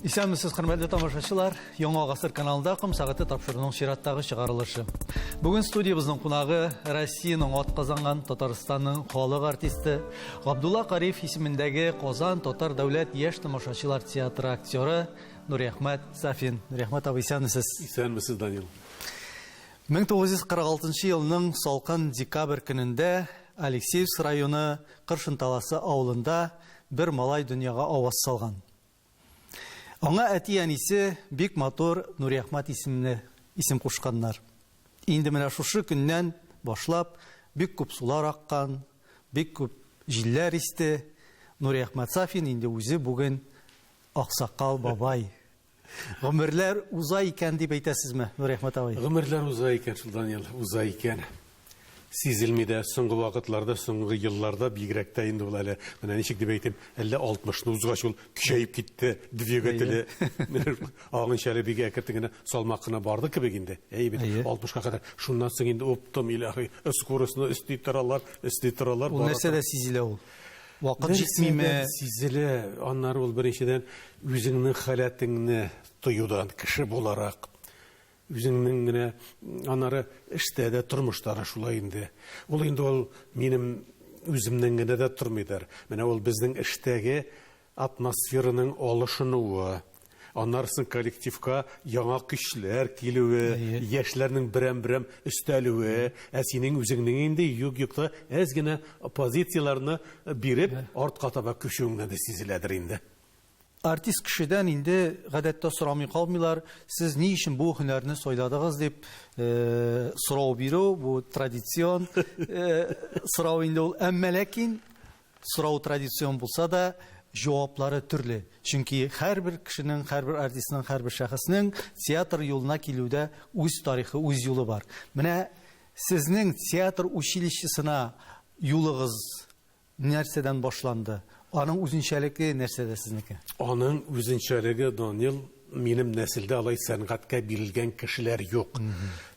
Исәнмесез, хөрмәтле тамашачылар. Яңа гасыр каналында Ком сәгате тапшыруның чираттагы чыгарылышы. Бүген студиябезнең кунагы Россиянең атказанган Татарстанның халык артисты Габдулла Кариев исемендәге Казан татар дәүләт яшь тамашачылар театры актеры Нуриәхмәт Сафин. Нуриәхмәт абый, исәнмесез. Исәнмесез, Данил. 1946 елның салкын декабрь көнендә Алексеевск районы Кыршынталасы авылында бер малай дөньяга аваз салган. Аңа әти-әнисе бик матур Нуриәхмәт исемле исем кушканнар. Инде менә шушы көннән башлап бик күп сулар аккан, бик күп җилләр исте. Нуриәхмәт Сафин инде үзе бүген аксакал бабай. Гомерләр уза икән дип әйтәсезме, Нуриәхмәт абый? Гомерләр уза икән шул, Данил, уза икән. Сизелми дә, соңгы вакытларда, соңгы елларда бигрәк тә инде ул әле, менә ничек дип әйтим, әллә 60-ны узгач ул көчәеп китте двигателе. Менә шул аңынча әле бик әкертен генә, салмак кына барды кебек инде. Әй бит, 60-ка кадәр. Шуннан соң инде оптом, илаһи, скоростьны өсти торалар, өсти торалар. Ул нәрсәдә сизелә ул? Вакыт җитмиме? Сизелә. Аннары ул беренчедән үзеңнең халәтеңне тоюдан, кеше буларак. Үзеңнең генә аннары эштә дә, тормышта да шулай инде. Ул инде ул минем үземнән генә дә тормыйдыр. Менә ул безнең эштәге атмосфераның алышынуы, аннары соң коллективка яңа көчләр килүе, яшьләрнең берәм-берәм өстәлүе, ә синең үзеңнең инде юк-юкта әз генә позицияләрне биреп, артка таба күчүеңнән дә сизеләдер инде. Артист кешедән инде гадәттә сорамый калмыйлар, сез ни өчен бу һөнәрне сайладыгыз дип сорау бирү, бу традицион сорау инде ул. Әмма ләкин сорау традицион булса да, җаваплары төрле. Чөнки һәрбер кешенең, һәрбер артистның, һәрбер шәхеснең театр юлына килүдә үз тарихы, үз юлы бар. Менә сезнең театр училищесына юлыгыз Нәрсәдән башланды? Аның үзенчәлеге нәрсәдә сезнеке? Аның үзенчәлеге, Данил, минем нәселдә алай сәнгатькә бирелгән кешеләр юк.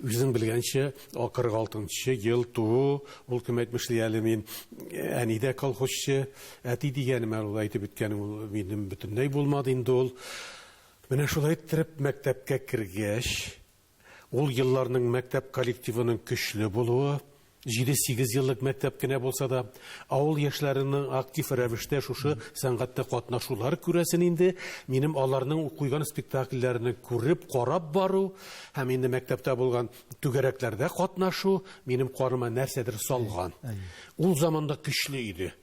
Үзең белгәнчә, 46 нчы ел туу, ул кем әйтмешли әле мин, әни дә колхозчы, әти дигәнем әле ул әйтеп үткәнем ул минем бөтенләй булмады инде ул. Менә шулай иттереп мәктәпкә кергәч, Ул елларның мәктәп коллективының көчле булуы, җиде-сигез еллык мәктәп кенә булса да, авыл яшьләренең актив рәвештә шушы сәнгатьтә катнашулары күрәсен инде, минем аларның куйган спектакльләрне күреп, карап бару һәм инде мәктәптә булган түгәрәкләрдә катнашу минем каныма нәрсәдер салган. Ул заманда көчле иде.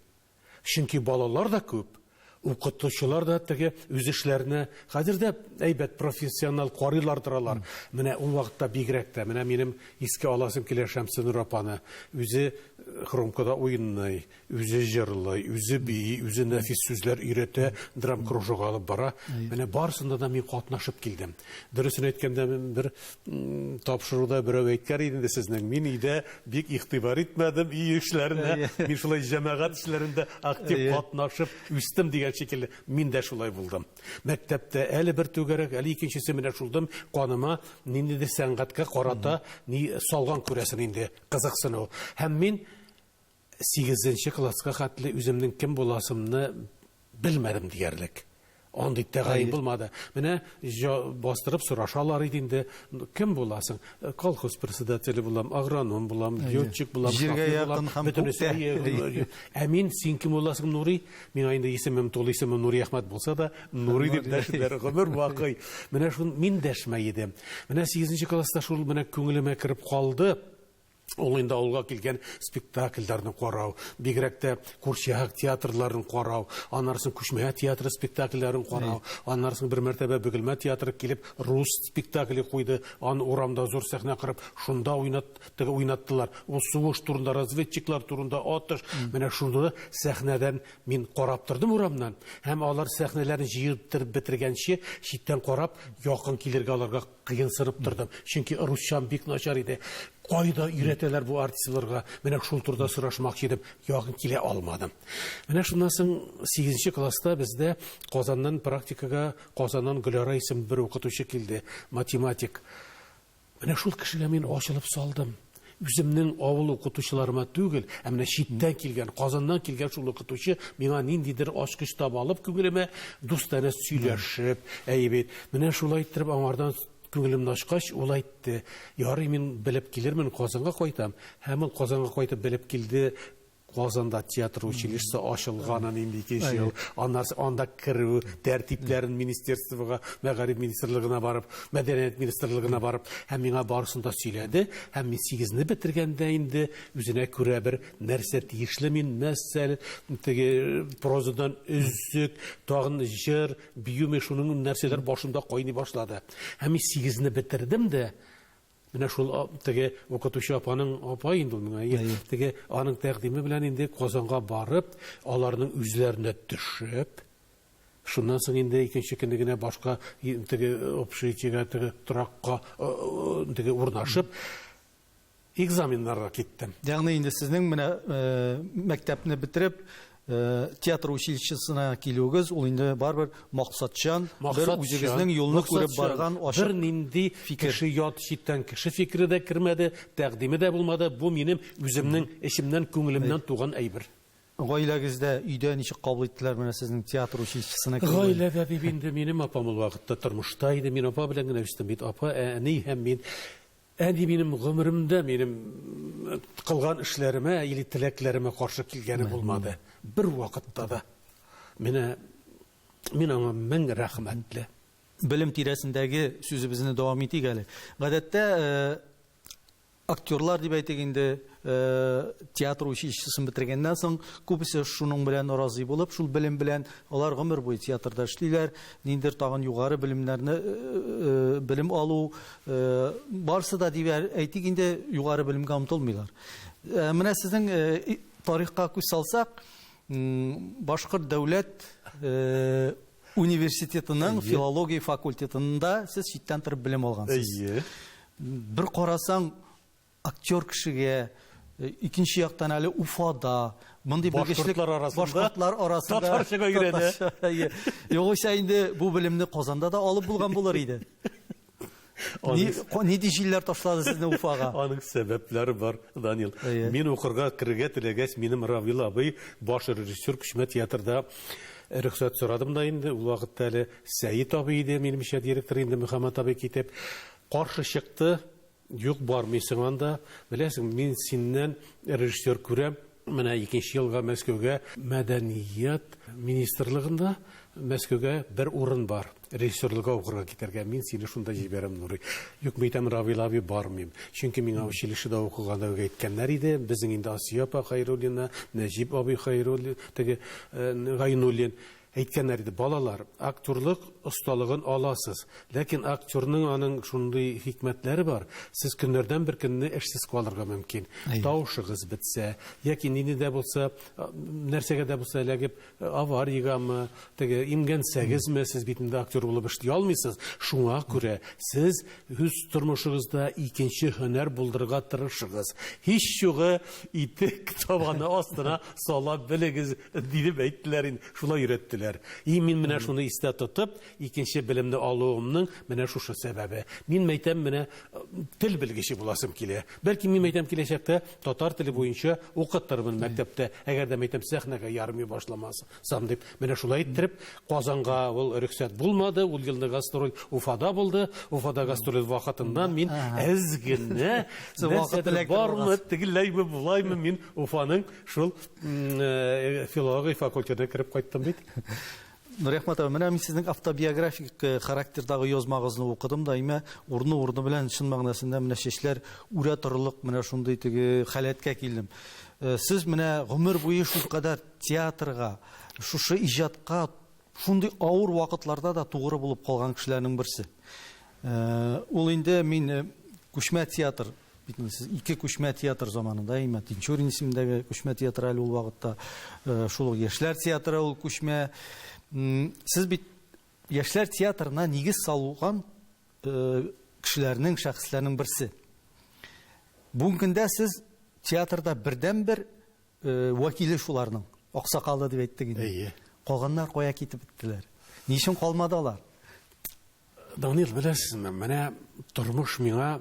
Чөнки балалар да күп, укытучылар да теге үз эшләренә хәзер дә әйбәт профессионал карыйлар торалар. Менә ул вакытта бигрәк тә, менә минем искә аласым килә Шәмсенур апаны. Үзе э, хромкада уйный, үзе җырлый, үзе бии, үзе нәфис сүзләр өйрәтә, драмкружок алып бара. Менә барысында да мин катнашып килдем. Дөресен әйткәндә, бер тапшыруда берәү әйткән иде инде сезнең, мин өйдә бик игътибар итмәдем өй эшләренә, мин шулай җәмәгать эшләрендә актив катнашып үстем дигән шикелле, мин дә шулай булдым. Мәктәптә әле бер түгәрәк, әле икенчесе менә шулдым, каныма ниндидер сәнгатькә карата ни салган күрәсен инде, кызыксыну. Һәм мин Сигезенче класска хәтле үземнең кем буласымны белмәдем диярлек. Андый тәгаен булмады. Менә бастырып сорашалар иде инде, кем буласың? Колхоз председателе булам, агроном булам, летчик булам, Җиргә якын һәм күктә. Ә мин син кем буласың, Нури? Миңа инде исемем, тулы исемем Нуриәхмәт булса да, Нури дип дәшделәр гомер бакый. Менә шул мин дәшмәй идем. Менә сигезенче класста шул менә күңелемә кереп калды. Ул инде авылга килгән спектакльләрне карау, бигрәк тә курчак театрларын карау, аннары соң күчмә театры спектакльләрен карау, аннары соң бер мәртәбә Бөгелмә театры килеп рус спектакле куйды, аны урамда зур сәхнә корып, шунда уйнат, теге уйнаттылар. Ул сугыш турында, разведчиклар турында атыш. Менә шуны сәхнәдән мин карап тордым урамнан. Һәм алар сәхнәләрен җыеп бетергәнче, читтән карап, якын килергә аларга Кыенсынып тордым, чөнки русчам бик начар иде. Кайда өйрәтәләр бу артистларга? Менә шул турыда сорашмакчы идем, якын килә алмадым. Менә шуннан соң 8 класста бездә Казаннан практикага Казаннан Гөлара исемле бер укытучы килде, математик. Менә шул кешегә мин ачылып салдым. Үземнең авыл укытучыларыма түгел, ә менә читтән килгән, Казаннан килгән шул укытучы миңа ниндидер ачкыч таба алып күңелемә дустанә сөйләшеп, әйе бит. Менә шулай иттереп аңардан күңелемне ачкач, ул әйтте, ярый мин белеп килермен, Казанга кайтам. Һәм ул Казанга кайтып белеп килде, Казанда театр училищесы ачылганын инде икенче ел, аннан анда керү тәртипләрен министерствога, мәгариф министрлыгына барып, мәдәният министрлыгына барып, һәм миңа барысын да сөйләде. Һәм мин сигезне бетергәндә инде үзенә күрә бер нәрсә тиешле мин, мәсәл, теге прозадан өзек, тагын җыр, бию, мин шуның нәрсәләр башымда кайный башлады. Һәм мин сигезне бетердем дә, Менә шул теге укытучы апаның апа инде ул миңа, теге аның тәкъдиме белән инде Казанга барып, аларның үзләренә төшеп, шуннан соң инде икенче көнне генә башка теге общежитиегә, теге торакка теге урнашып, экзаменнарга киттем. Ягъни инде сезнең менә мәктәпне бетереп, театр училищесына килүегез ул инде барыбер максатчан, бер үзегезнең юлны күреп барган ачык Бернинди кеше ят читтән кеше фикере дә кермәде, тәкъдиме дә булмады. Бу минем үземнең эчемнән, күңелемнән туган әйбер. Гаиләгездә, өйдә ничек кабул иттеләр менә сезнең театр училищесына керүен? Гаиләдә дип инде минем апам ул вакытта тормышта иде. Мин апа белән генә үстем бит. Апа, әни һәм мин. Әни минем гомеремдә минем кылган эшләремә или теләкләремә каршы килгәне булмады. Бер вакытта да. Менә мин аңа мең рәхмәтле. Белем тирәсендәге сүзебезне дәвам итик әле. Гадәттә, актерлар дип әйтик инде, театр училищесын бетергәннән соң, күбесе шуның белән разый булып, шул белем белән алар гомер буе театрда эшлиләр, ниндидер тагын югары белемнәрне белем алу Барысы да дип әйтик инде, югары белемгә омтылмыйлар. Менә сезнең тарихка күз салсак, Башкорт дәүләт университетының филология факультетында сез читтән торып белем алгансыз. Әйе. Бер карасаң, актер кешегә, икенче яктан әле Уфада, мондый белгечлек башкортлар арасында, башкортлар арасында татарчага өйрәнә. Югыйсә инде бу белемне Казанда да алып булган булыр иде. Нинди җилләр ташлады сезне Уфага? Аның сәбәпләре бар, Данил. Мин укырга керергә теләгәч, минем Равил абый баш режиссер күчмә театрда рөхсәт сорадым да инде. Ул вакытта әле Сәет абый иде, минемчә, директор инде Мөхәммәт абый китеп. Каршы чыкты. Юк, бармыйсың анда. Беләсең, мин синнән режиссер күрәм. Менә икенче елга Мәскәүгә мәдәният министрлыгында Мәскәүгә бер урын бар. Режиссерлыкка укырга китәргә. Мин сине шунда җибәрәм, Нурый. Юк, мин әйтәм, Равил абый, бармыйм. Чөнки миңа училищеда укыганда үк әйткәннәр иде. Безнең инде Асия апа Хәйруллина, Нәҗип абый Хәйруллин, теге Гайнуллин. Әйткәннәр иде, балалар, актерлык осталыгын аласыз, ләкин актерның аның шундый хикмәтләре бар, сез көннәрдән бер көнне эшсез калырга мөмкин. Тавышыгыз бетсә, яки нинди дә булса, нәрсәгә дә булса эләгеп, авариягәме, теге имгәнсәгезме, сез бит инде актер булып эшли алмыйсыз. Шуңа күрә сез үз тормышыгызда икенче һөнәр булдырырга тырышыгыз. Һич югы итек табаны астына сала белегез, дип әйттеләр инде, шулай өйрәттеләр. И мин менә шуны истә тотып, икенче белемне алуымның менә шушы сәбәбе. Мин мәйтәм, менә тел белгече буласым килә. Бәлки мин мәйтәм киләчәктә татар теле буенча укытырмын мәктәптә, әгәр дә мәйтәм сәхнәгә ярмый башламасам дип. Менә шулай иттереп, Казанга ул рөхсәт булмады, ул елны гастроль Уфада булды. Уфада гастроль вакытында мин әз генә нәрсәдер бармы, тегеләйме, болаймы, мин Уфаның шул филология факультетына кереп кайттым бит. Нуриәхмәт абый, менә мин сезнең автобиографик характердагы язмагызны укыдым да, имә урыны-урыны белән чын мәгънәсендә менә чәчләр үрә торырлык менә шундый теге халәткә килдем. Сез менә гомер буе шулкадәр театрга, шушы иҗатка шундый авыр вакытларда да тугры булып калган кешеләрнең берсе. Ул инде мин күчмә театр бит инде сез ике күчмә театр заманында, имә Тинчурин исемендәге күчмә театр әле ул вакытта, шул ук Яшьләр театры ул күчмә. Сез бит Яшьләр театрына нигез салган кешеләрнең, шәхесләрнең берсе. Бүгенге көндә сез театрда бердәнбер вәкиле шуларның, аксакалы дип әйттек инде. Әйе. Калганнар кая китеп беттеләр? Ни өчен калмады алар? Данил, беләсезме, менә тормыш миңа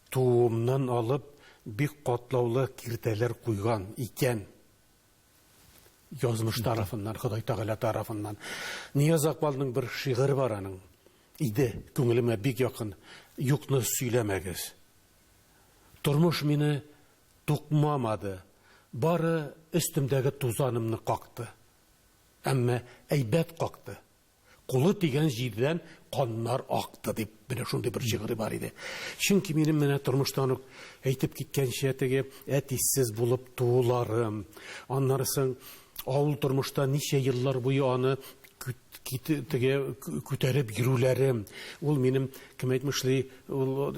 тууымнан алып бик катлаулы киртәләр куйган икән. Язмыш тарафыннан, Ходай Тәгалә тарафыннан. Нияз Акбалның бер шигыре бар аның. Иде, күңелемә бик якын. Юкны сөйләмәгез. Тормыш мине тукмамады, бары өстемдәге тузанымны какты. Әмма әйбәт какты. Кулы тигән җирдән каннар акты, дип, менә шундый бер шигыре бар иде. Чөнки минем менә тормыштан ук әйтеп киткәнчә теге әтисез булып тууларым, аннары соң авыл тормышта ничә еллар буе аны теге күтәреп йөрүләрем, ул минем, кем әйтмешли, ул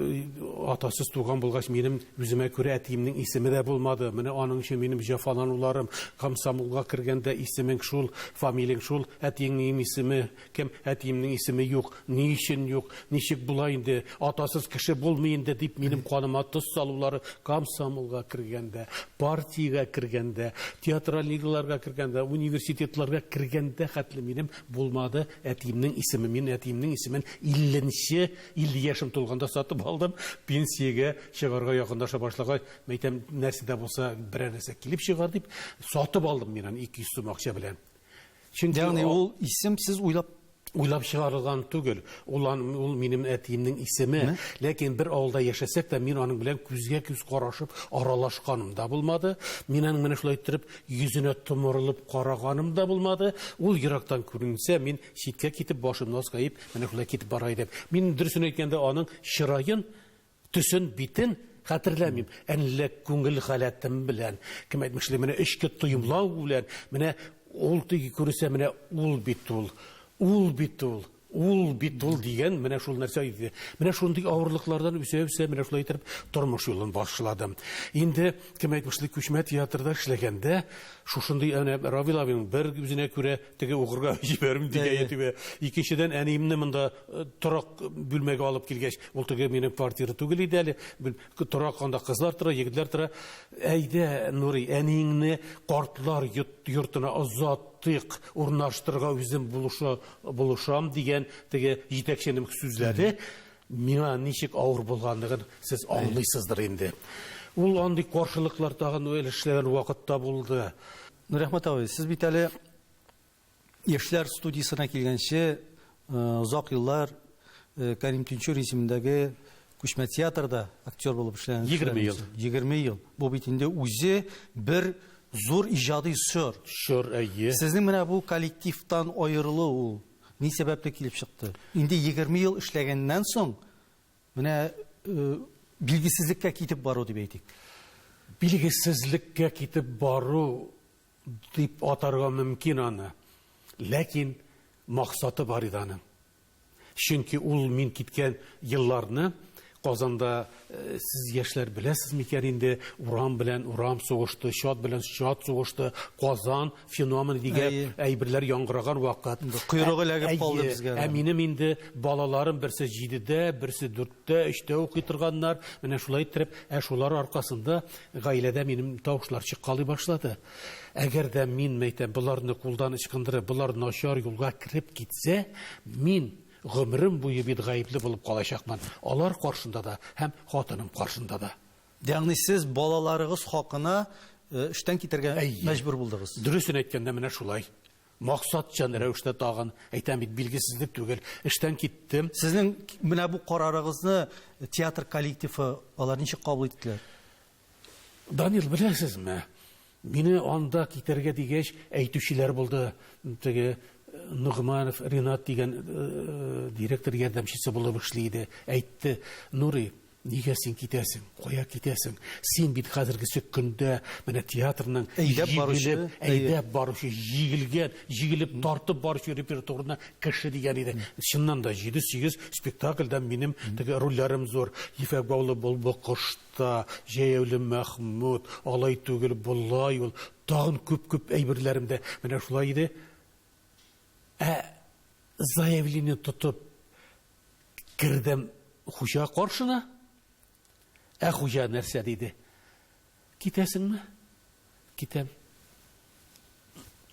атасыз туган булгач, минем үземә күрә әтиемнең исеме дә булмады. Менә аның өчен минем җәфалануларым, комсомолга кергәндә исемең шул, фамилияң шул, әтиеңнең исеме кем, әтиемнең исеме юк, ни өчен юк, ничек була инде, атасыз кеше булмый инде дип минем каныма тоз салулары комсомолга кергәндә, партиягә кергәндә, театральныйларга кергәндә, университетларга кергәндә хәтле минем булмады әтиемнең исеме. Мин әтиемнең исемен 50-нче, 50 яшем тулганда сатып алдым. Пенсиягә чыгарга якынлаша башлагач, мәйтәм, нәрсә дә булса берәр нәрсә килеп чыгар дип, сатып алдым мин аны 200 сум акча белән. Чөнки Ягъни ул исем сез уйлап уйлап чыгарылган түгел. Ул ул минем әтиемнең исеме. Ләкин бер авылда яшәсәк тә, мин аның белән күзгә күз карашып аралашканым да булмады. Мин аның менә шулай иттереп йөзенә томырылып караганым да булмады. Ул ерактан күренсә, мин читкә китеп башымны аска иеп, менә шулай китеп бара идем. Мин дөресен әйткәндә аның чыраен, төсен, битен хәтерләмим. Әллә күңел халәтем белән, кем әйтмешли, менә эчке тоемлау белән, менә ул теге күренсә, менә ул бит ул, ул бит ул, ул бит ул дигән менә шул нәрсә иде. Менә шундый авырлыклардан үсә-үсә менә шулай итеп тормыш юлын башладым. Инде кем әйтмешли, күчмә театрда эшләгәндә шушындый әнә Равил абыйның бер үзенә күрә теге укырга җибәрим дигән әйтүе. Икенчедән, әниемне монда торак бүлмәгә алып килгәч, ул теге минем квартира түгел иде әле. Торак анда кызлар тора, егетләр тора. Әйдә, Нури, әниеңне картлар йортына озатыйк, урнаштырырга үзем булыша, булышам дигән теге җитәкченең сүзләре миңа ничек авыр булганлыгын сез аңлыйсыздыр инде. Ул андый каршылыклар тагын әле эшләгән вакытта булды. Нурәхмәт абый, сез бит әле яшьләр студиясенә килгәнче озак еллар Кәрим Тинчурин исемендәге күчмә театрда актер булып эшләгән. 20 ел. 20 ел. Бу бит инде үзе бер зур иҗади чор. Чор, әйе. Сезнең менә бу коллективтан аерылу ул ни сәбәпле килеп чыкты? Инде 20 ел эшләгәннән соң менә билгесезлеккә китеп бару дип әйтик. Билгесезлеккә китеп бару дип атарга мөмкин аны. Ләкин максаты бар иде аның. Чөнки ул мин киткән елларны Казанда, сез яшьләр беләсез микән инде, урам белән урам сугышты, чат белән чат сугышты, Казан феномены дигән әйберләр яңгыраган вакыт. Койрыгы эләгеп калды безгә. Ә минем инде балаларым берсе 7-дә, берсе 4-тә, 3-тә укый торганнар. Менә шулай иттереп, ә шулар аркасында гаиләдә минем тавышлар чыккалый башлады. Әгәр дә мин, мәйтәм, боларны кулдан ычкындырып, болар начар юлга кереп китсә, мин гомерем буе бит гаепле булып калачакмын. Алар каршында да һәм хатыным каршында да. Ягъни сез балаларыгыз хакына эштән китәргә мәҗбүр булдыгыз. Дөресен әйткәндә, менә шулай. Максатчан рәвештә тагын, әйтәм бит, билгесезлек түгел. Эштән киттем. Сезнең менә бу карарыгызны театр коллективы алар ничек кабул иттеләр? Данил, беләсезме, мине анда китәргә дигәч, әйтүчеләр булды. Теге Нугманов Ринат дигән директор ярдәмчесе булып эшли иде. Әйтте, Нури, нигә син китәсең? Кая китәсең? Син бит хәзергесе көндә менә театрның әйдәп баручы, әйдәп баручы, җигелгән, җигелеп тартып баручы репертуарына кеше дигән иде. Чыннан да 7-8 спектакльдә минем теге рольләрем зур. Ефәк баулы булбы кошта, Җәяүле Мәхмүт, алай түгел, болай ул, тагын күп-күп әйберләрем дә менә шулай иде. Ә заявление тотып кердем хуҗа каршына. Ә хуҗа нәрсә диде? Китәсеңме? Китәм.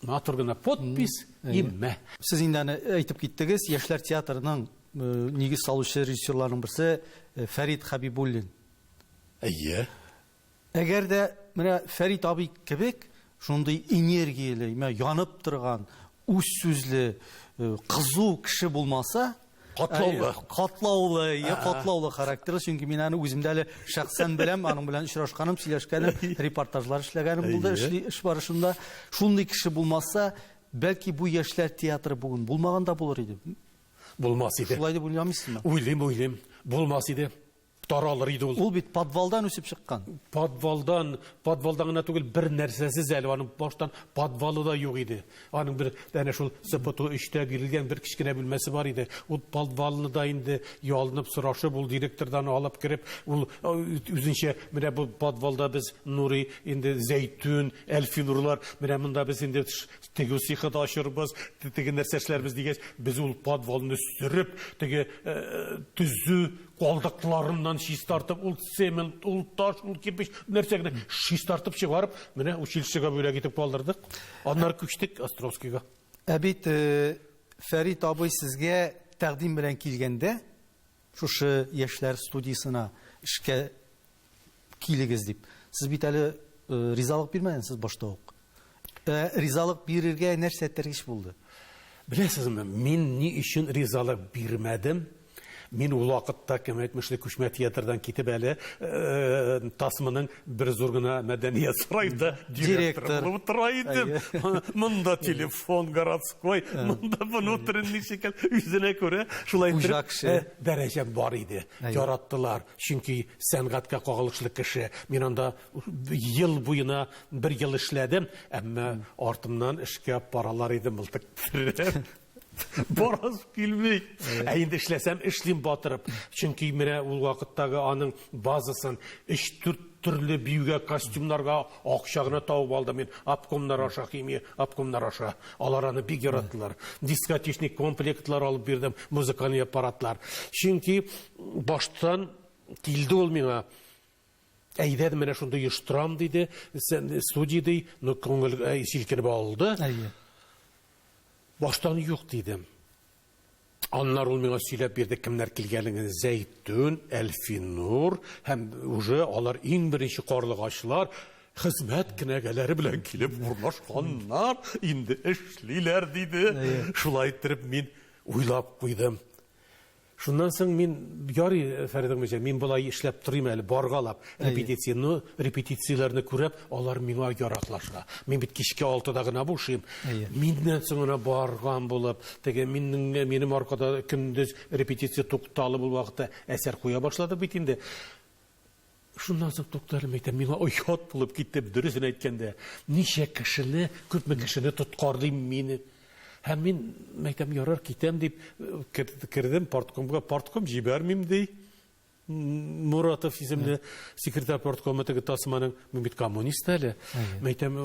Матур гына подпись, иммә. Сез инде аны әйтеп киттегез, Яшьләр театрының нигез салучы режиссерларының берсе Фәрит Хәбибуллин. Әйе. Әгәр дә менә Фәрит абый кебек шундый энергияле, менә янып торган, үз сүзле, кызу кеше булмаса, Катлаулы. Катлаулы, я катлаулы характерлы, чөнки мин аны үзем дә әле шәхсән беләм, аның белән очрашканым, сөйләшкәнем, репортажлар эшләгәнем булды, эшли, эш барышында. Шундый кеше булмаса, бәлки бу яшьләр театры бүген булмаган да булыр иде. Булмас иде. Шулай дип уйламыйсызмы? Уйлыйм, уйлыйм. Булмас иде. Таралыр иде ул. Ул бит подвалдан үсеп чыккан. Подвалдан, подвалдан гына түгел, бер нәрсәсез әле аның баштан подвалы да юк иде. Аның бер әнә шул СПТУ 3-тә бирелгән бер кечкенә бүлмәсе бар иде. Ул подвалны да инде ялынып сорашып, ул директордан алып кереп, ул үзенчә менә бу подвалда без Нури, инде Зәйтүн, Әлфинурлар, менә монда без инде тегү цехы да ачырбыз, теге нәрсә эшләрбез дигәч, без ул подвалны сөреп, теге төзү калдыкларыннан чистартып, ул цемент, ул таш, ул кирпеч, нәрсә генә чистартып чыгарып, менә училищега бүләк итеп калдырдык. Аннары күчтек Островскийга. Ә бит Фәрит абый сезгә тәкъдим белән килгәндә, шушы яшьләр студиясенә эшкә килегез дип, сез бит әле ризалык бирмәгәнсез башта ук. Ризалык бирергә нәрсә этәргеч булды? Беләсезме, мин ни өчен ризалык бирмәдем? Мин ул вакытта, кем әйтмешли, күчмә театрдан китеп әле Тасманың бер зур гына мәдәният сараенда директор булып тора идем. Монда телефон городской, монда внутренний шикелл, үзенә күрә шулай итеп дәрәҗәм бар иде. Яраттылар, чөнки сәнгатькә кагылышлы кеше. Мин анда ел буена бер ел эшләдем, әмма артымнан эшкә баралар иде мылтык терәп. Барасы килми. Ә инде эшләсәм, эшлим батырып. Чөнки менә ул вакыттагы аның базасын 3-4 төрле биюгә, костюмнарга акча гына табып алдым мин. Обкомнар аша, химия обкомнар аша. Алар аны бик яраттылар. Дискотечный комплектлар алып бирдем, музыкальный аппаратлар. Чөнки баштан килде ул миңа. Әйдә, менә шундый оештырам, диде. Студия ди, но күңел селкенеп алды. Баштан юк дидем. Аннары ул миңа сөйләп бирде, кемнәр килгәнлеген. Зәйтүн, Әлфинур һәм уже алар иң беренче карлыгачлар хезмәт кенәгәләре белән килеп урнашканнар, инде эшлиләр, диде. Шулай иттереп мин уйлап куйдым. Шуннан соң мин, ярый, Фәрит Әхмәтҗан, мин болай эшләп торыйм әле, баргалап репетиция. Ну, репетицияләрне күреп, алар миңа яраклаша. Мин бит кичке 6-да гына бушыйм. Миннән соң гына барган булып, теге миннең, минем аркада көндез репетиция тукталып, ул вакытта әсәр куя башлады бит инде. Шуннан соң тукталым, әйтәм, миңа оят булып китте, дөресен әйткәндә. Ничә кешене, күпме кешене тоткарлыйм мине. Һәм мин, әйтәм, ярар, китәм дип кердем парткомга, партком җибәрмим ди. Муратов исемле секретарь парткомы теге Тасманың, мин бит коммунист әле. Мәйтәм,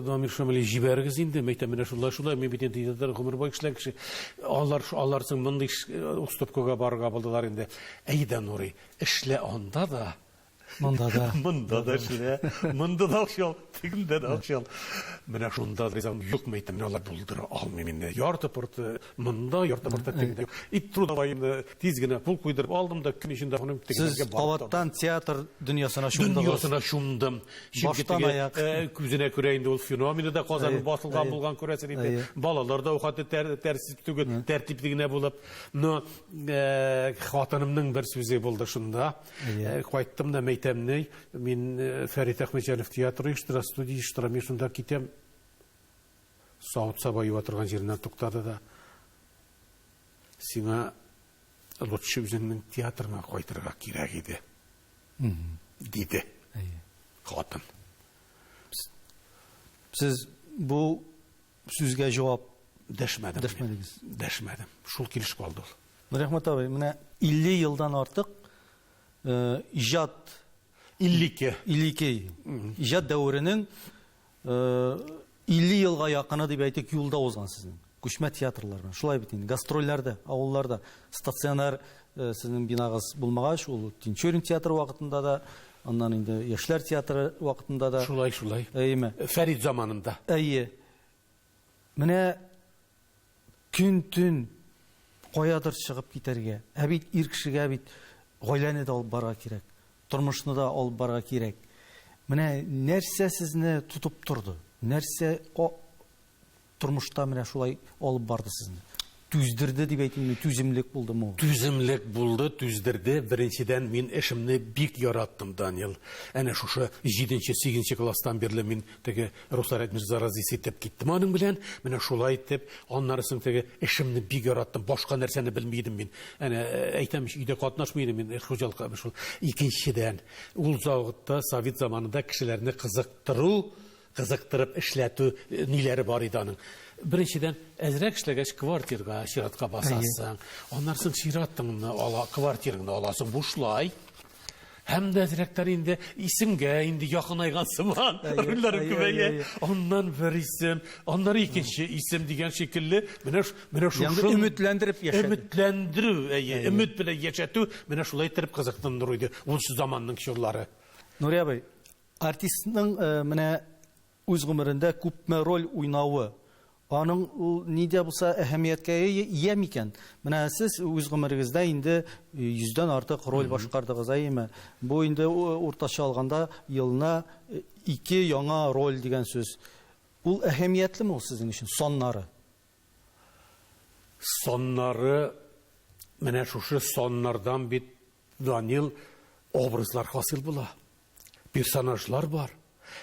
Дамир Шамилевич, җибәрегез инде. Мәйтәм, менә шулай, шулай, мин бит инде гомер буе эшләгән кеше. Алар, алар соң мондый уступкага барырга булдылар инде. Әйдә, Нурый, эшлә анда да. Монда да. Монда да эшлә. Монда да акча ал, тегендә дә акча ал. Менә шунда ризам юк, мәйтәм, мин алар булдыра алмыйм инде. Ярты порты монда, ярты порты тегендә. И трудовойны тиз генә кул куйдырып алдым да көн эчендә аның тегендәге Сез кабаттан театр дөньясына чумдыгыз. Дөньясына чумдым. Чөнки теге күзенә күрә инде ул феномены да Казан басылган булган күрәсең инде. Балалар да ул хәтта тәртип түгел, тәртипле генә булып. Но хатынымның бер сүзе булды шунда. Кайттым да мәйтәмне, мин Фәрит Әхмәтҗанов театры оештыра, студия оештыра, мин шунда китәм. Савыт-саба юа торган җиреннән туктады да. Сиңа лучше үзеңнең театрыңа кайтырга кирәк иде. Диде. Хатын. Сез бу сүзгә җавап дәшмәдем. Дәшмәдегез. Дәшмәдем. Шул килеш калды ул. Нурәхмәт абый, менә 50 елдан артык иҗат 52. 52. Иҗат дәверенең 50 елга якыны дип әйтик, юлда узган сезнең. Күчмә театрлар белән. Шулай бит инде. Гастрольләрдә, авылларда стационар сезнең бинагыз булмагач, ул Тинчурин театры вакытында да, аннан инде Яшьләр театры вакытында да. Шулай, шулай. Әйеме? Фәрит заманында. Әйе. Менә көн-төн каядыр чыгып китәргә. Ә бит ир кешегә бит гаиләне дә алып барырга кирәк, тормышны да алып барырга кирәк. Менә нәрсә сезне тотып торды? Нәрсә тормышта менә шулай алып барды сезне? Түздерде дип әйтимме, түземлек булдымы ул? Түземлек булды, түздерде. Беренчедән, мин эшемне бик яраттым, Данил. Әнә шушы җиденче, сигезенче класстан бирле мин теге руслар әйтмешли заразись итеп киттем аның белән. Менә шулай итеп, аннары соң теге эшемне бик яраттым. Башка нәрсәне белми идем мин. Әнә әйтәм ич, өйдә катнашмый идем мин хуҗалыкка. Шул. Икенчедән, ул заводта совет заманында кешеләрне кызыктыру, кызыктырып эшләтү ниләре бар иде аның. Беренчедән, әзрәк эшләгәч квартирга чиратка басасың. Аннан соң чиратыңны ала, квартираңны аласың бушлай. Һәм дә әзрәктән инде исемгә инде якынайган сыман, рольләр күбәя. Аннан бер исем, аннары икенче исем дигән шикелле, менә менә шушы өметләндереп яшәтү. Өметләндерү, әйе, өмет белән яшәтү, менә шулай итеп кызыктыру иде ул заманның чорлары. Нури абый, артистның менә үз гомерендә күпме роль уйнавы, аның ул ни дә булса әһәмияткә ия микән? Менә сез үз гомерегездә инде 100дән артык роль башкардыгыз, әйеме? Бу инде уртача алганда елына 2 яңа роль дигән сүз. Ул әһәмиятлеме ул сезнең өчен, саннары? Саннары, менә шушы саннардан бит, Данил, образлар хасил була. Персонажлар бар.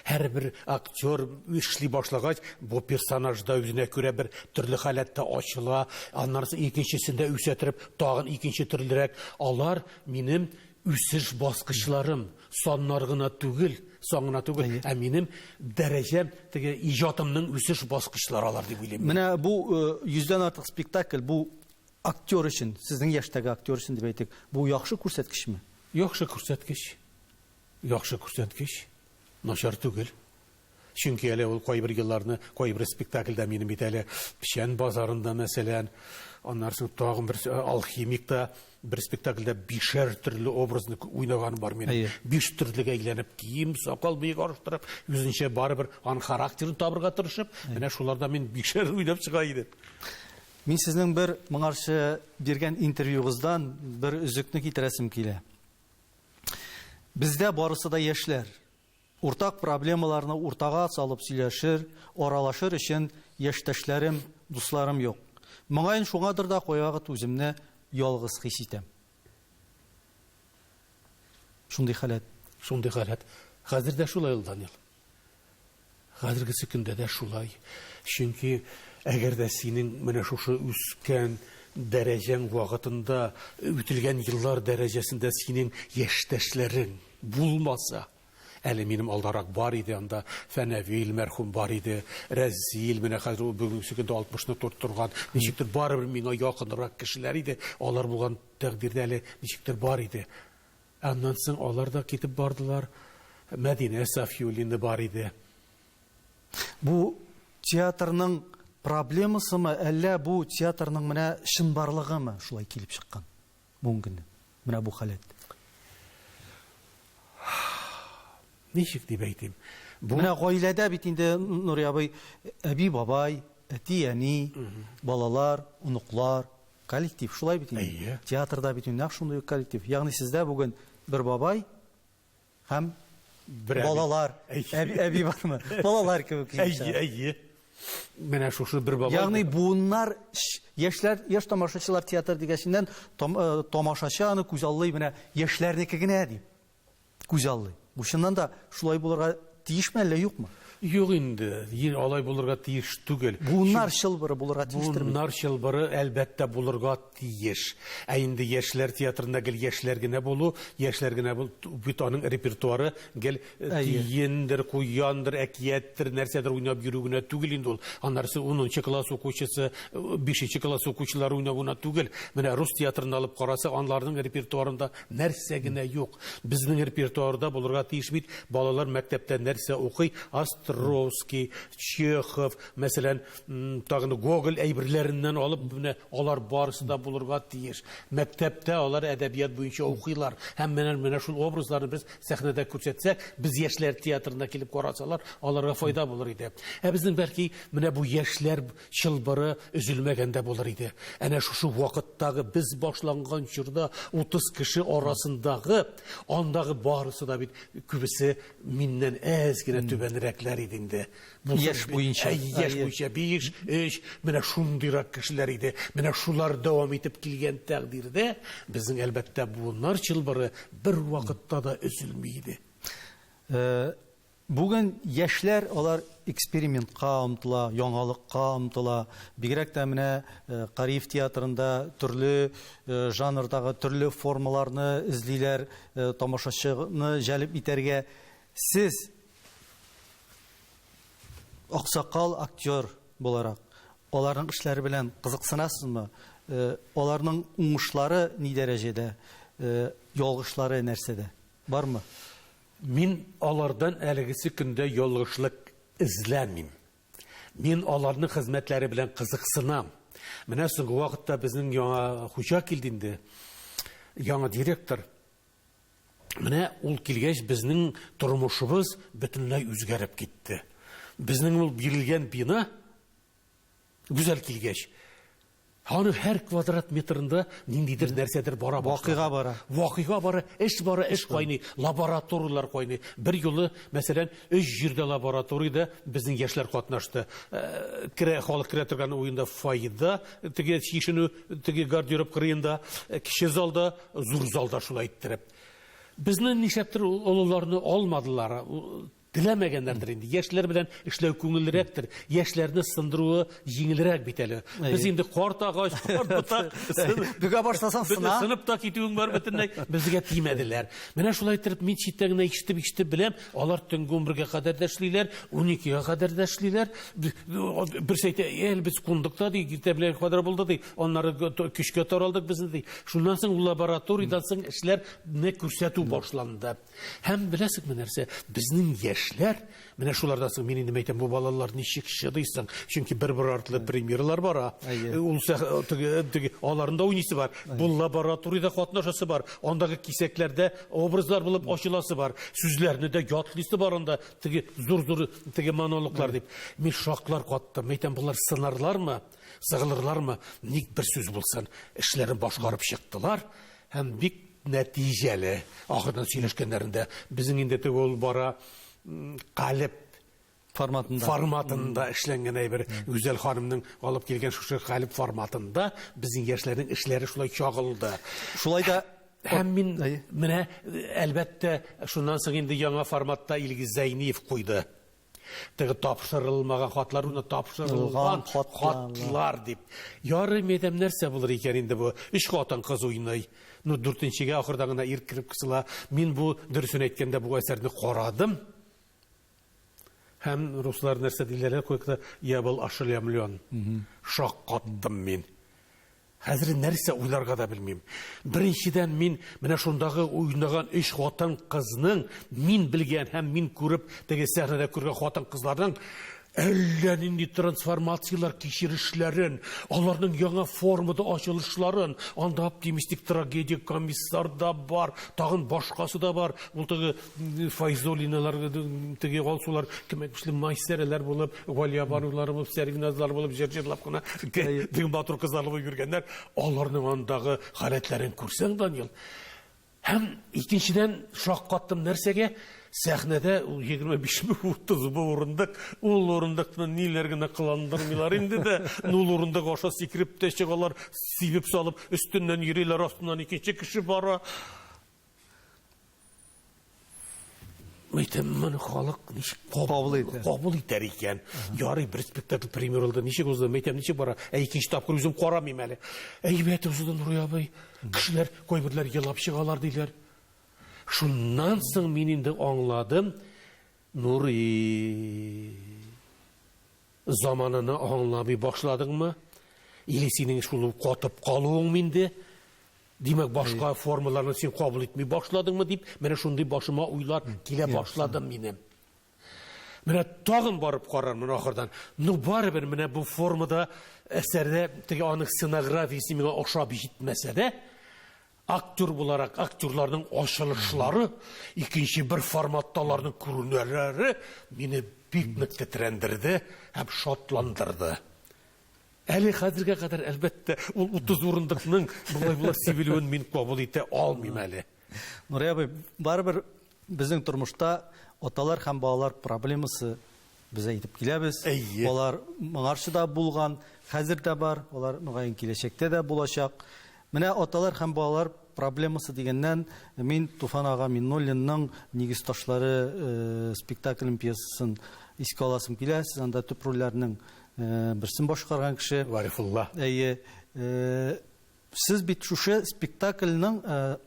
Һәрбер актер эшли башлагач, бу персонаж да үзенә күрә бер төрле халәттә ачыла, аннары икенчесендә үсә торып, тагын икенче төрлерәк. Алар минем үсеш баскычларым, саннар гына түгел, сан гына түгел, ә минем дәрәҗәм, теге иҗатымның үсеш баскычлары алар дип уйлыйм. Менә бу 100дән артык спектакль, бу актер өчен, сезнең яшьтәге актер өчен дип әйтик, бу яхшы күрсәткечме? Яхшы күрсәткеч. Яхшы күрсәткеч. Начар түгел. Чөнки әле ул кайбер елларны, кайбер спектакльдә минем бит әле Печән базарында, мәсәлән, аннан соң тагын бер Алхимикта бер спектакльдә бишәр төрле образны уйнаган бар минем. Биш төрлегә әйләнеп, кием, сакал, мыек арыштырып, үзенчә барыбер аның характерын табырга тырышып, менә шуларда мин бишәр уйнап чыга идем. Мин сезнең бер моңарчы биргән интервьюгыздан бер өзекне китерәсем килә. Бездә барысы да яшьләр. Уртак проблемаларны уртага салып сөйләшер, аралашыр өчен яшьтәшләрем, дусларым юк. Моңаен шуңадыр да кайвакыт үземне ялгыз хис итәм. Шундый халәт. Шундый халәт. Хәзер дә шулай ул, Данил. Хәзергесе көндә дә шулай. Чөнки әгәр дә синең менә шушы үскән дәрәҗәң вакытында, үтелгән еллар дәрәҗәсендә синең яшьтәшләрең булмаса, әле минем алдарак бар иде анда, Фәнәвил мәрхүм бар иде, Рәзил, менә хәзер ул бүгенге көндә 60-ны торган, ничектер барыбер миңа якынрак кешеләр иде, алар булган тәкъдирдә әле ничектер бар иде. Аннан соң алар да китеп бардылар. Мәдинә Сафиуллина бар иде. Бу театрның проблемасымы, әллә бу театрның менә чынбарлыгымы шулай килеп чыккан бүгенге көндә? Менә бу халәт. Ничек дип әйтим? Бу менә гаиләдә бит инде, Нури абый, әби, бабай, әти, әни, балалар, оныклар, коллектив шулай бит инде. Театрда бит инде нәкъ шундый ук коллектив. Ягъни сездә бүген бер бабай һәм балалар, әби, әби бармы? Балалар кебек. Әйе, әйе. Менә шушы бер бабай. Ягъни буыннар, яшьләр, яшь тамашачылар театр дигәченнән тамашачы аны күзаллый менә яшьләрнеке генә дип күзаллый. Бу чыннан да шулай булырга тиешме әллә юкмы? Юк инде, алай булырга тиеш түгел. Буыннар чылбыры булырга тиештер бит. Буыннар чылбыры әлбәттә булырга тиеш. Ә инде яшьләр театрында гел яшьләр генә булу, яшьләр генә бул, бит аның репертуары гел тиендер, куяндыр, әкияттер, нәрсәдер уйнап йөрү генә түгел инде ул. Аннары 10 класс укучысы, 5 класс укучылары уйнау гына түгел. Менә рус театрын алып карасак, аларның репертуарында нәрсә генә юк. Безнең репертуарда булырга тиеш бит балалар мәктәптә нәрсә укый, Островский, Чехов, мәсәлән, тагын Гоголь әйберләреннән алып, менә алар барысы да булырга тиеш. Мәктәптә алар әдәбият буенча укыйлар. Һәм менә менә шул образларны без сәхнәдә күрсәтсәк, без яшьләр театрына килеп карасалар, аларга файда булыр иде. Ә безнең бәлки менә бу яшьләр чылбыры өзелмәгән дә булыр иде. Әнә шушы вакыттагы без башланган чорда 30 кеше арасындагы, андагы барысы да бит күбесе миннән әз генә түбәнрәкләр иде инде. Яшь буенча. Яшь буенча 5, 3, менә шундыйрак кешеләр иде. Менә шулар дәвам итеп килгән тәкъдирдә безнең әлбәттә буыннар чылбыры бер вакытта да өзелми иде. Бүген яшьләр алар экспериментка омтыла, яңалыкка омтыла. Бигрәк тә менә Кариев театрында төрле жанрдагы төрле формаларны эзлиләр, тамашачыны җәлеп итәргә. Сез аксакал актер буларак, аларның эшләре белән кызыксынасызмы? Аларның уңышлары ни дәрәҗәдә, ялгышлары нәрсәдә? Бармы? Мин алардан әлегесе көндә ялгышлык эзләмим. Мин аларның хезмәтләре белән кызыксынам. Менә соңгы вакытта безнең яңа хуҗа килде инде, яңа директор. Менә ул килгәч, безнең тормышыбыз бөтенләй үзгәреп китте. Безнең ул бирелгән бина гүзәл килгәч, аның һәр квадрат метрында ниндидер нәрсәдер бара башлады. Вакыйга бара. Вакыйга бара, эш бара, эш кайный, лабораторияләр кайный. Бер юлы, мәсәлән, өч җирдә лабораториядә безнең яшьләр катнашты. Керә, халык керә торган уенда фойеда, теге чишенү, теге гардероб кырыенда, кече залда, зур залда шулай иттереп. Безне нишләптер олыларны алмадылар. Теләмәгәннәрдер инде. Яшьләр белән эшләү күңеллерәктер. Яшьләрне сындыруы җиңелрәк бит әле. Без инде карт агач, карт ботак. Бөгә башласаң сына. Сынып та китүең бар бөтенләй. Безгә тимәделәр. Менә шулай итеп мин читтән генә ишетеп-ишетеп беләм, алар төнге 11-гә кадәр дә эшлиләр, 12-гә кадәр дә эшлиләр. Берсе әйтә, "Әл без кундык та ди, иртә белән кадәр булды ди. Аннары көчкә таралдык без ди." Шуннан соң лабораториядән соң эшләрне күрсәтү башланды. Һәм беләсеңме нәрсә? Безнең яшьләр, менә шулардан соң мин инде әйтәм, бу балалар ничек чыдыйсың? Чөнки бер-бер артлы премьералар бара. Ул теге, теге аларның да уйныйсы бар. Бу лабораториядә катнашасы бар. Андагы кисәкләрдә образлар булып ачыласы бар. Сүзләрне дә ятлыйсы бар анда, теге зур-зур теге монологлар дип. Мин шаклар каттым. Әйтәм, болар сынарлармы? Сыгылырлармы? Ник бер сүз булсын. Эшләрен башкарып чыктылар һәм бик нәтиҗәле. Ахырдан сөйләшкәннәрендә безнең инде теге ул бара калеп форматында форматында эшләнгән әйбер. Гүзәл ханымның алып килгән шушы калеп форматында безнең яшьләрнең эшләре шулай чагылды. Шулай да Һәм мин менә әлбәттә шуннан соң инде яңа форматта Илгиз Зәйниев куйды. Теге тапшырылмаган хатлар, уны тапшырылган хатлар дип. Ярый, мәдәм нәрсә булыр икән инде бу? Өч хатын кыз уйный. Ну, дүртенчегә ахырда гына ир кереп кысыла. Мин бу, дөресен әйткәндә, бу әсәрне карадым. Һәм руслар нәрсә диләр, кое-куда я был ошеломлен. Шаккаттым мин. Хәзер нәрсә уйларга да белмим. Беренчедән, мин менә шундагы уйнаган өч хатын-кызның мин белгән һәм мин күреп, теге сәхнәдә күргән хатын-кызларның әллә нинди трансформацияләр кичерешләрен, аларның яңа формада ачылышларын, анда оптимистик трагедия комиссар да бар, тагын башкасы да бар. Ул теге Файзуллиналар, теге Алсулар, кем әйтмешли, Майсәрәләр булып, Галиябанулар булып, Сәрвиназлар булып, җыр җырлап кына, теге матур кызлар булып йөргәннәр. Аларның андагы халәтләрен күрсәң, Данил. Һәм икенчедән шаккаттым нәрсәгә? Сәхнәдә ул 25 ме, 30 мы урындык, ул урындыкны ниләр генә кыландырмыйлар инде дә, ул урындык аша сикереп тә чыгалар, сибеп салып, өстеннән йөриләр, астыннан икенче кеше бара. Әйтәм, моны халык ничек кабул итәр? Кабул итәр икән. Ярый, бер спектакль премьера булды, ничек узды? Әйтәм, ничек бара? Ә икенче тапкыр үзем карамыйм әле. Әйбәт узды, Нурый абый. Кешеләр, кайберләр елап чыгалар диләр. Шуннан соң мин инде аңладым, Нурый, замананы аңламый башладыңмы? Или синең шул катып калуың инде? Димәк, башка формаларны син кабул итми башладыңмы дип, менә шундый башыма уйлар килә башлады минем. Менә тагын барып карармын ахырдан. Ну, барыбер менә бу формада әсәрдә теге аның сценографиясе миңа ошап җитмәсә дә, актер буларак актерларның ачылышлары, икенче бер форматта аларның күренүләре мине бик нык тетрәндерде һәм шатландырды. Әле хәзергә кадәр, әлбәттә, ул 30 урындыкның болай болай сибелүен мин кабул итә алмыйм әле. Нурый абый, барыбер безнең тормышта аталар һәм балалар проблемасы без әйтеп киләбез. Әйе. Алар моңарчы да булган, хәзер дә бар, алар мөгаен киләчәктә дә булачак. Менә аталар һәм балалар проблемасы дигәннән мин Туфан ага Миннуллинның Нигез ташлары э, спектаклен пьесасын искә аласым килә. Сез анда төп рольләрнең э, берсен башкарган кеше. Гарифулла. Әйе. Э, сез бит шушы спектакльнең э,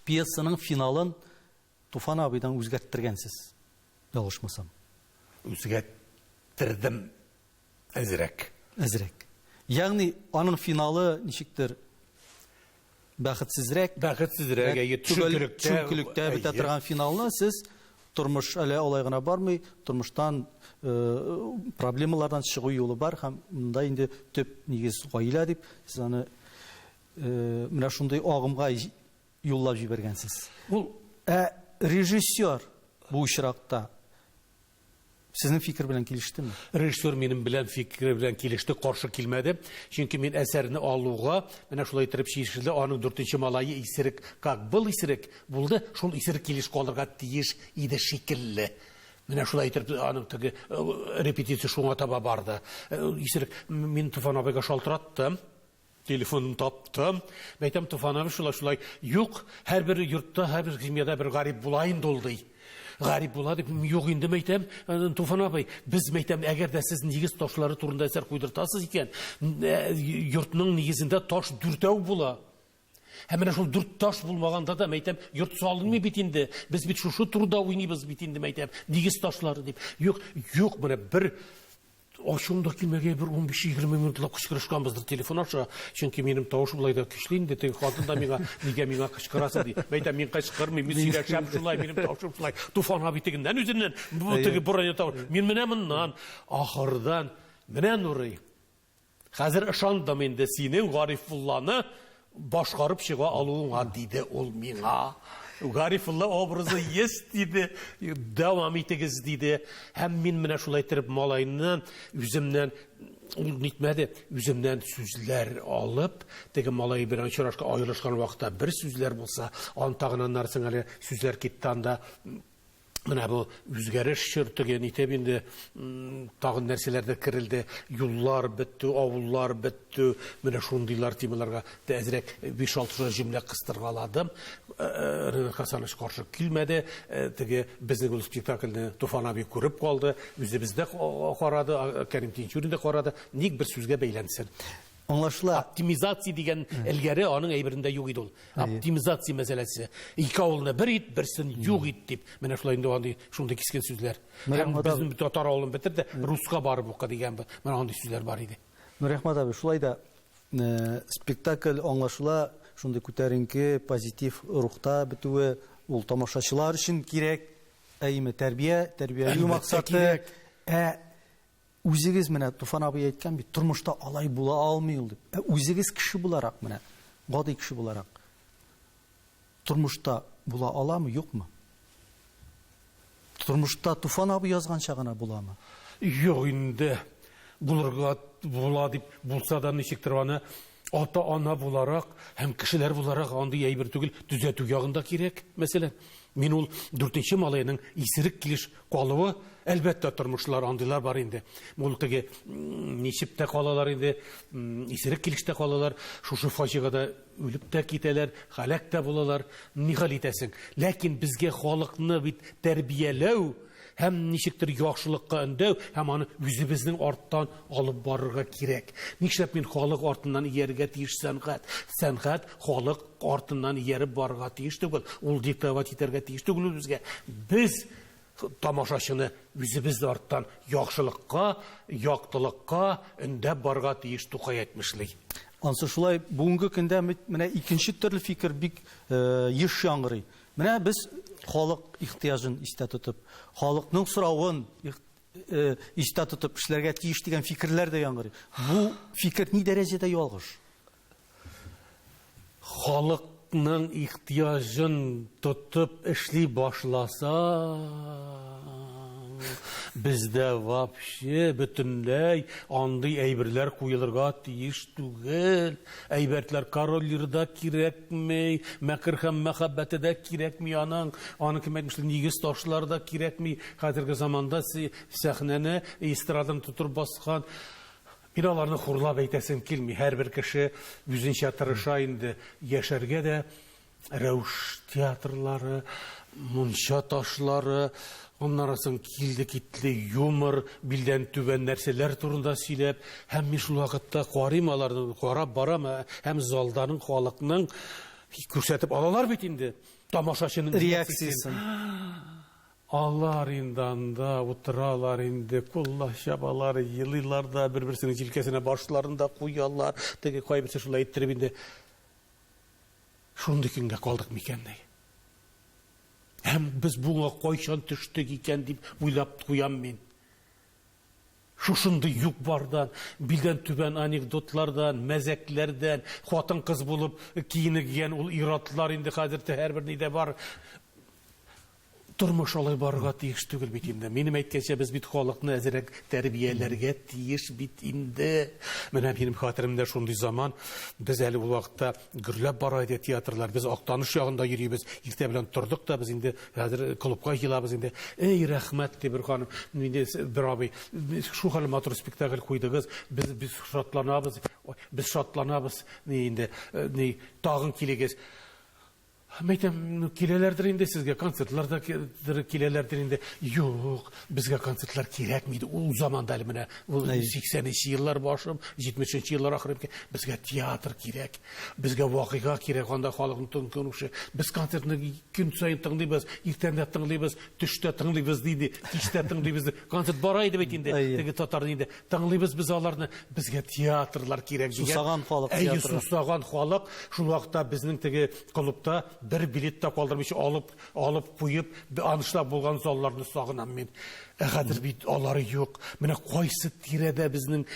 пьесаның финалын Туфан абыйдан үзгәрттергәнсез, ялгышмасам. Үзгәрттердем әзрәк. Әзрәк. Ягъни аның финалы ничектер бәхетсезрәк. Бәхетсезрәк, әйе, төшенкелектә, төшенкелектә бетә торган финалны сез тормыш әле алай гына бармый, тормыштан проблемалардан чыгу юлы бар һәм монда инде төп нигез гаилә дип сез аны менә шундый агымга юллап җибәргәнсез. Ул ә режиссер бу очракта сезнең фикер белән килештеме? Режиссер минем белән фикер белән килеште, каршы килмәде. Чөнки мин әсәрне алуга менә шулай итеп чишелде. Аның дүртенче малае исерек, как был исерек булды, шул исерек килеш калырга тиеш иде шикелле. Менә шулай итеп аның теге репетиция шуңа таба барды. Исерек мин Туфан абыйга шалтыраттым. Телефонын таптым. Әйтәм, Туфан абый, шулай шулай. Юк, һәрбер йортта, һәрбер семьяда бер гарип була инде ул, ди. Гарип була дип, юк инде, әйтәм, Туфан абый, без, әйтәм, әгәр дә сез нигез ташлары турында әсәр куйдыртасыз икән, йортның нигезендә таш дүртәү була. Һәм менә шул дүрт таш булмаганда да, әйтәм, йорт салынмый бит инде. Без бит шушы турыда уйныйбыз бит инде, әйтәм, нигез ташлары дип. Юк, юк, менә бер ачуым да килмәгәй, бер 15-20 минутлап кычкырышканбыздыр телефон аша. Чөнки минем тавыш болай да көчле инде, теге хатын да миңа, нигә миңа кычкырасың ди. Мин әйтәм, мин кычкырмыйм, мин сөйләшәм шулай, минем тавышым шулай. Туфан абый тегеннән үзеннән, бу теге броня тавыш. Мин менә моннан, ахырдан, менә Нурый. Хәзер ышандым инде синең Гарифулланы башкарып чыга алуыңа, диде ул миңа. Гарифулла образы есть, диде, дәвам итегез, диде. Һәм мин менә шулай итеп малайны үземнән ул нитмәде, үземнән сүзләр алып, теге малай белән очрашка аерылышкан вакытта бер сүзләр булса, ан тагын аннары соң әле сүзләр китте анда. Менә бу үзгәреш чор дигән итеп инде тагын нәрсәләр дә керелде. Юллар бетте, авыллар бетте. Менә шундыйлар темаларга да әзрәк 5-6 шулай җөмлә кыстыргаладым. Ренат Хасанович каршы килмәде. Теге безнең ул спектакльне Туфан абый күреп калды. Үзебез дә карады, Кәрим Тинчурин дә карады. Ник бер сүзгә бәйләнсен? Аңлашыла. Оптимизация дигән элгәре аның әйберендә юк иде ул. Оптимизация мәсьәләсе. Ике авылны бер ит, берсен юк ит дип. Менә шулай инде андый шундый кискен сүзләр. Һәм безнең татар авылын бетер дә руска барып укы дигән менә андый сүзләр бар иде. Нурәхмәт абый, шулай да спектакль аңлашыла, шундый күтәренке, позитив рухта бетүе ул тамашачылар өчен кирәк, әйеме тәрбия, тәрбияләү максаты. Ә үзегез менә Туфан абый әйткән бит, тормышта алай була алмый ул дип. Ә үзегез кеше буларак менә, гади кеше буларак тормышта була аламы, юкмы? Тормышта Туфан абый язганча гына буламы? Юк инде, булырга була дип булса да ничектер аны ата-ана буларак һәм кешеләр буларак андый әйбер түгел, төзәтү ягында кирәк, мәсәлән. Мин ул дүртенче малайның исерек килеш калуы, әлбәттә, тормышлар андыйлар бар инде. Ул теге ничек тә калалар инде, исерек килеш тә калалар, шушы фаҗигада үлеп тә китәләр, һәлак тә булалар. Ни хәл итәсең? Ләкин безгә халыкны бит тәрбияләү һәм ничектер яхшылыкка өндәү һәм аны үзебезнең арттан алып барырга кирәк. Нишләп мин халык артыннан иярергә тиеш сәнгать? Сәнгать халык артыннан ияреп барырга тиеш түгел. Ул диктовать итәргә тиеш түгел безгә. Без тамашачыны үзебез арттан яхшылыкка, яктылыкка өндәп барырга тиеш, Тукай әйтмешли. Ансы шулай, бүгенге көндә менә икенче төрле фикер бик еш яңгырый. Менә без халык ихтыяҗын истә тотып, халыкның соравын истә тотып эшләргә тиеш дигән фикерләр дә яңгырый. Бу фикер ни дәрәҗәдә ялгыш? Халыкның ихтыяҗын тотып эшли башласаң, бездә вообще бөтенләй андый әйберләр куелырга тиеш түгел. Әйбәтләр Король Лирда кирәкми, мәкер һәм мәхәббәте дә кирәкми аның. Аның кем әйтмешли, нигез ташлары да кирәкми. Хәзерге заманда сәхнәне, эстраданы тотып баскан. Мин аларны хурлап әйтәсем килми. Һәрбер кеше үзенчә тырыша инде яшәргә дә. Рәүш театрлары, мунча ташлары, аннары соң килде-китле юмор, билдән түбән нәрсәләр турында сөйләп, һәм мин шул вакытта карыйм аларны, карап барам, һәм залданың, халыкның күрсәтеп алалар бит инде тамашачының реакциясен. Алар инде анда утыралар инде, кулла чабалар, елыйлар да, бер-берсенең җилкәсенә башларын да куялар. Теге кайберсе шулай иттереп инде шундый көнгә калдык микән ди. Һәм без буңа кайчан төштек икән дип уйлап куям мин. Шушындый юк бардан, билдән түбән анекдотлардан, мәзәкләрдән, хатын-кыз булып киенегән ул ир-атлар инде хәзер һәрбер нидә бар. Тормыш алай барырга тиеш түгел бит инде. Минем әйткәнчә, без бит халыкны әзерәк тәрбияләргә тиеш бит инде. Менә минем хәтеремдә шундый заман, без әле ул вакытта гөрләп бара иде театрлар. Без Актаныш ягында йөрибез. Иртә белән тордык та без инде хәзер клубка җыелабыз инде. Эй, рәхмәт, ди бер ханым, инде бер абый, шул хәле матур спектакль куйдыгыз. Без без шатланабыз, без шатланабыз. Ни инде, ни тагын килегез. Мәйтәм, ну, киләләрдер инде сезгә, концертлар да киләләрдер инде. Юк, безгә концертлар кирәкми иде. Ул заманда әле менә, ул 80-нче еллар башы, 70-нче еллар ахыры безгә театр кирәк, безгә вакыйга кирәк, анда халыкның тыңлаучы. Без концертны көн саен тыңлыйбыз, иртән дә тыңлыйбыз, төштә тыңлыйбыз диде, кичтә тыңлыйбыз. Концерт бара иде бит инде, теге татар инде. Тыңлыйбыз без аларны, безгә театрлар кирәк дигән. Сусаган халык театры. Әйе, сусаган халык. Шул вакытта безнең теге клубта бер билет та калдырмыйча алып, алып куеп, аншлаг булган залларны сагынам мин. Ә хәзер бит алары юк. Менә кайсы тирәдә безнең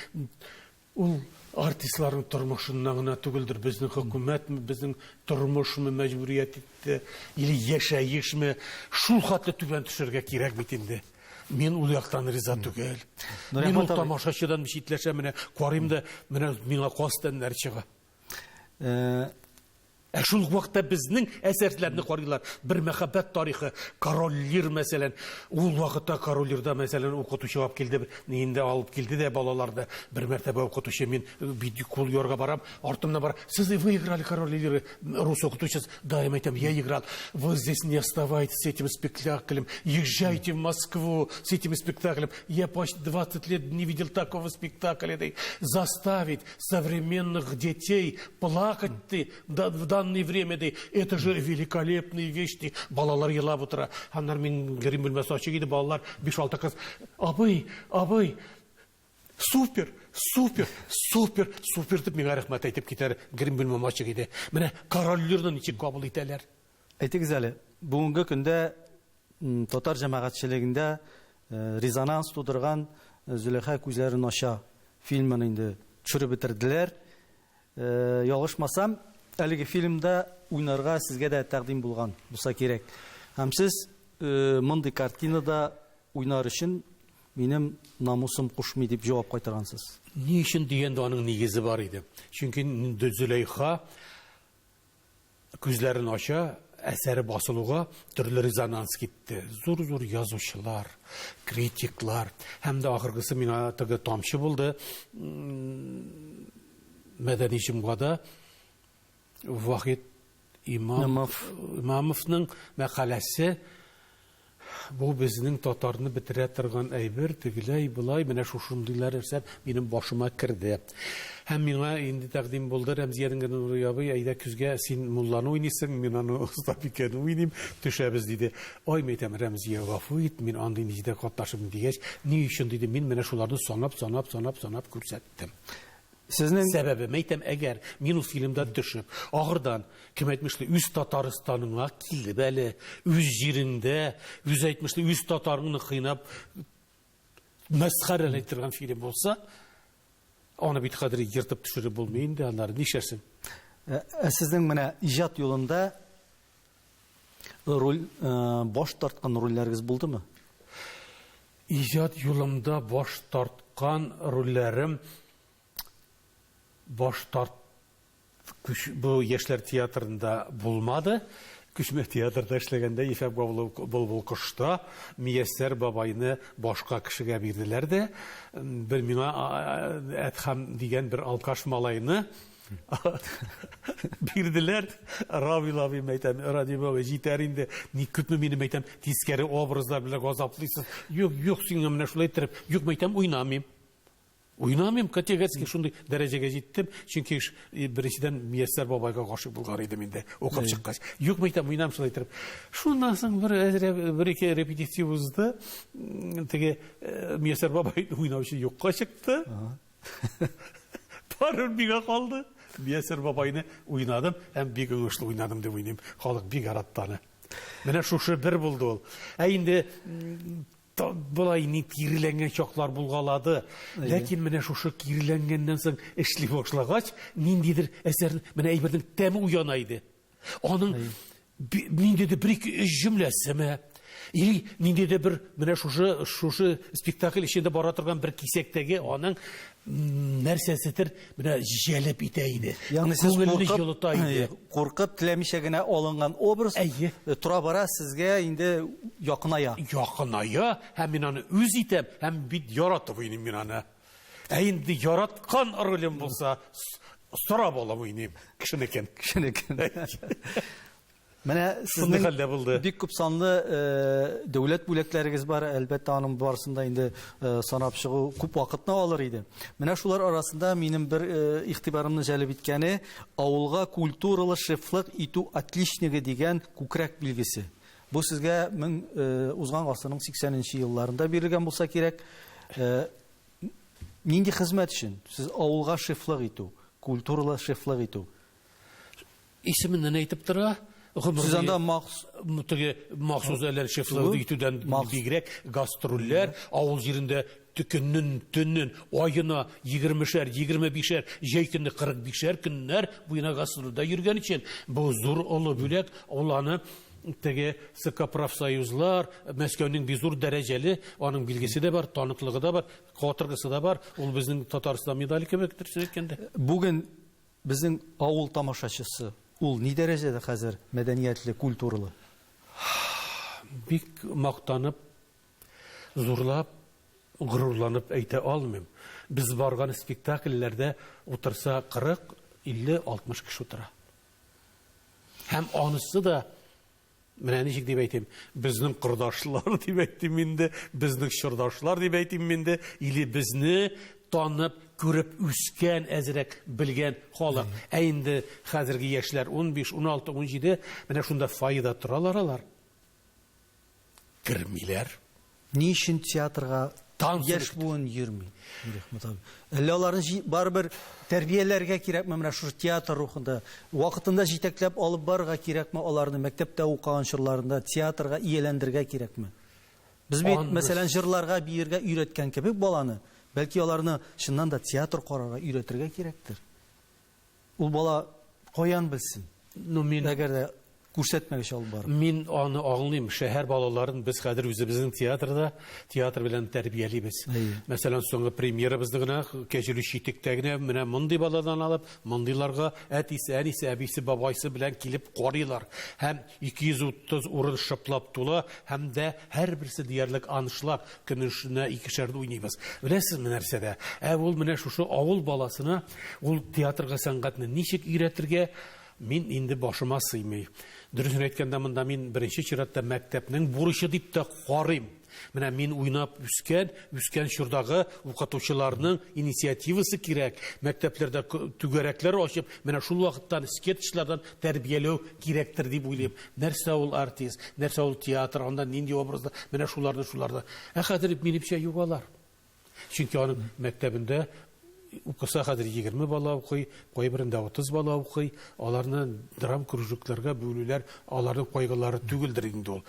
ул артистларның тормышыннан гына түгелдер, безнең хөкүмәтме, безнең тормышмы мәҗбүрият итте, или яшәешме, шул хәтле түбән төшәргә кирәк бит инде. Мин ул яктан риза түгел. Мин ул тамашачыдан читләшәм, менә карыйм да, менә миңа кастәннәр чыга. Ә шул вакытта безнең әсәрләрне карыйлар. Бер мәхәббәт тарихы, Король Лир мәсәлән. Ул вакытта Король Лирда мәсәлән укытучы алып килде, инде алып килде дә балаларны. Бер мәртәбә укытучы мин бит кул ярга барам, артымнан бара. Сез вы играли Король Лиры, рус укытучысы. Да, я әйтәм, я играл. Вы здесь не оставайтесь с этим спектаклем. Езжайте в Москву с этим спектаклем. Я почти 20 лет не видел такого спектакля. Заставить современных детей плакать ты в данное время, ди, это же великолепные вещи. Балалар елап утыра. Аннары мин грим бүлмәсе ачык иде, балалар 5-6 кыз. Абый, абый, супер, супер, супер, супер дип миңа рәхмәт әйтеп китәр. Грим бүлмәм ачык иде. Менә Король Лирны ничек кабул итәләр? Әйтегез әле, бүгенге көндә татар җәмәгатьчелегендә резонанс тудырган Зөләйха күзләрен ача фильмын инде төшереп бетерделәр. Ялгышмасам, әлеге фильмда уйнарга сезгә дә тәкъдим булган булса кирәк. Һәм сез мондый картинада уйнар өчен минем намусым кушмый дип җавап кайтаргансыз. Ни өчен дигәндә аның нигезе бар иде. Чөнки Зөләйха күзләрен ача, әсәре басылуга төрле резонанс китте. Зур-зур язучылар, критиклар, һәм дә ахыргысы миңа теге тамчы булды. Мәдәни җомгада Вахит Имамовның мәкаләсе бу безнең татарны бетерә торган әйбер, тегеләй, болай, менә шушындыйлар нәрсә минем башыма керде. Һәм миңа инде тәкъдим булды, Рәмзиянең генә Нурый абый, әйдә көзгә син мулланы уйныйсың, мин аны остабикәне уйныйм, төшәбез, диде. Ай, мин әйтәм, Рәмзия, гафу ит, мин андый нидә катнашып дигәч, ни өчен, диде, мин менә шуларны санап, санап, санап, санап күрсәттем. Сезнең сәбәбе, мәйтәм, әгәр мин ул фильмда төшеп, ахырдан, кем әйтмешли, үз Татарстаныңа килеп әле, үз җиреңдә, үз әйтмешли, үз татарыңны кыйнап, мәсхәрәләй торган фильм булса, аны бит хәзер ертып төшереп булмый инде, аннары нишләрсең? Ә, ә сезнең менә иҗат юлында роль, баш тарткан рольләрегез булдымы? Иҗат юлымда баш тарткан рольләрем баш тарт бу яшьләр театрында булмады. Күчмә театрда эшләгәндә Ефәк Былбыл кошта Мияссәр бабайны башка кешегә бирделәр дә, бер миңа Әдхәм дигән бер алкаш малайны бирделәр. Равил абый әйтәм, Радим абый, җитәр инде. Ник күпме минем әйтәм, тискәре образлар белән газаплыйсыз. Юк, юк, сиңа менә шулай иттереп, юк, әйтәм, уйнамыйм. Уйнамыйм, категорически шундый дәрәҗәгә җиттем, чөнки беренчедән Мияссәр бабайга гашыйк булган идем инде, укып чыккач. Юк, әйтәм, уйнам шулай иттереп. Шуннан соң бер әзрәк бер-ике репетиция узды. Теге Мияссәр бабай уйнаучы юкка чыкты. Барыбер миңа калды. Мияссәр бабайны уйнадым һәм бик уңышлы уйнадым дип уйлыйм. Халык бик яратты аны. Менә шушы бер булды ул. Ә инде болай ни киреләнгән чаклар булгалады. Ләкин менә шушы киреләнгәннән соң эшли башлагач, ниндидер әсәр, менә әйбернең тәме уяна иде. Аның ниндидер бер ике өч җөмләсеме, или ниндидер бер менә шушы шушы спектакль эчендә бара торган бер кисәктәге аның нәрсәседер менә җәлеп итә иде. Ягъни сез Күңелне куркып, җылыта иде. Куркып, теләмичә генә алынган образ Әйе. тора-бара сезгә инде якыная. Якыная, һәм мин аны үз итәм, һәм бит яратып уйныйм мин аны. Ә инде яраткан ролем булса, сорап алып уйныйм кешенекен. Кешенекен. Менә Шундый сезнең хәлдә булды. бик күп санлы дәүләт бүләкләрегез бар. Әлбәттә, аның барысын да инде санап чыгу күп вакытны алыр иде. Менә шулар арасында минем бер игътибарымны җәлеп иткәне авылга культуралы шефлык итү отличнигы дигән күкрәк билгесе. Бу сезгә мең узган гасырның 80 елларында бирелгән булса кирәк. Нинди хезмәт өчен сез авылга шефлык итү, культуралы шефлык итү? Исеменнән әйтеп тора. Сез анда махс теге махсус әллә шефлык итүдән бигрәк гастрольләр, авыл җирендә көннен, төннен, аена 20-шәр, 25-шәр, җәй көне 45-шәр көннәр буена гастрольдә йөргән өчен бу зур олы бүләк, ул аны теге ЦК профсоюзлар, Мәскәүнең бик зур дәрәҗәле, аның билгесе дә бар, таныклыгы да бар, катыргысы да бар. Ул безнең Татарстан медале кебек, дөресен әйткәндә. Бүген безнең авыл тамашачысы ул ни дәрәҗәдә хәзер мәдәниятле, культуралы? Бик мактанып, зурлап, горурланып әйтә алмыйм. Без барган спектакльләрдә утырса 40, 50, 60 кеше утыра. Һәм анысы да менә ничек дип әйтим, безнең кордашлар дип әйтим инде, безнең чордашлар дип әйтим инде, или безне танып, күреп үскән, әзрәк белгән халык. Ә инде хәзерге яшьләр 15, 16, 17, менә шунда фойеда торалар алар. Кермиләр. Ни өчен театрга Танцы яшь буын йөрми, Нурихмәт абый? Әллә аларны барыбер тәрбияләргә кирәкме менә шушы театр рухында? Вакытында җитәкләп алып барырга кирәкме аларны мәктәптә укыган чорларында театрга ияләндерергә кирәкме? Без бит, мәсәлән, җырларга, биергә өйрәткән кебек баланы, бәлки аларны чыннан да театр карарга өйрәтергә кирәктер. Ул бала каян белсен? Ну, мин әгәр дә күрсәтмәгәч алып барып. Мин аны аңлыйм. Шәһәр балаларын без хәзер үзебезнең театрда, театр белән тәрбиялибез. Мәсәлән, соңгы премьерабызны гына Кәҗүле читектә генә менә мондый баладан алып, мондыйларга әтисе, әнисе, әбисе, бабайсы белән килеп карыйлар. Һәм 230 урын шыплап тула, һәм дә һәрберсе диярлек аншлаг, көнешенә икешәрне уйныйбыз. Беләсезме нәрсәдә? Ә ул менә шушы авыл баласына ул театрга сәнгатьне ничек өйрәтергә, мин инде башыма сыймый. Дөресен әйткәндә, монда мин беренче чиратта мәктәпнең бурычы дип тә карыйм. Менә мин уйнап үскән, үскән чордагы укытучыларның инициативасы кирәк. Мәктәпләрдә түгәрәкләр ачып, менә шул вакыттан скетчлардан тәрбияләү кирәктер дип уйлыйм. Нәрсә ул артист, нәрсә ул театр, анда нинди образда, менә шуларны, шуларны. Ә хәзер минемчә юк алар. Чөнки аның мәктәбендә Укыса хәзер 20 бала укый, кайберендә 30 бала укый. Аларны драм кружокларга бүлүләр аларның кайгылары түгелдер инде ул.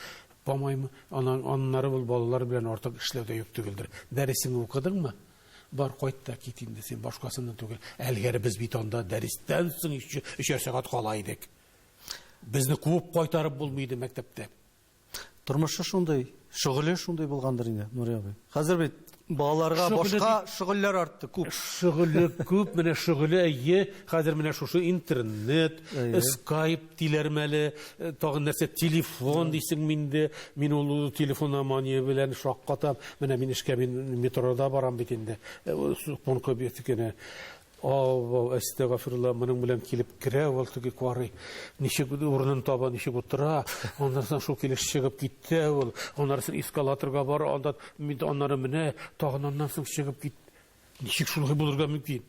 По-моему, аннары ул балалар белән артык эшләү дә юк түгелдер. Дәресеңне укыдыңмы? Бар, кайт та кит инде син, башкасыннан түгел. Әлгәре без бит анда дәрестән соң өчәр сәгать кала идек. Безне куып кайтарып булмый иде мәктәптә. Тормышы шундый, шөгыле шундый булгандыр инде, Нури абый. Хәзер бит балаларга башка шөгыльләр артты күп. Шөгыле күп, менә шөгыле әйе, хәзер менә шушы интернет, скайп диләрме әле, тагын нәрсә, телефон дисең инде. Мин ул телефономания белән шаккатам. Менә мин эшкә мин метрода барам бит инде. Пункт бит. Ау, әстәгафирулла, моның белән килеп керә, ул теге карый. Ничек урынын таба, ничек утыра. Аннан соң шул килеш чыгып китте ул. Аннан соң эскалаторга бара, анда аннары менә, тагын аннан соң чыгып кит. Ничек шулай булырга мөмкин?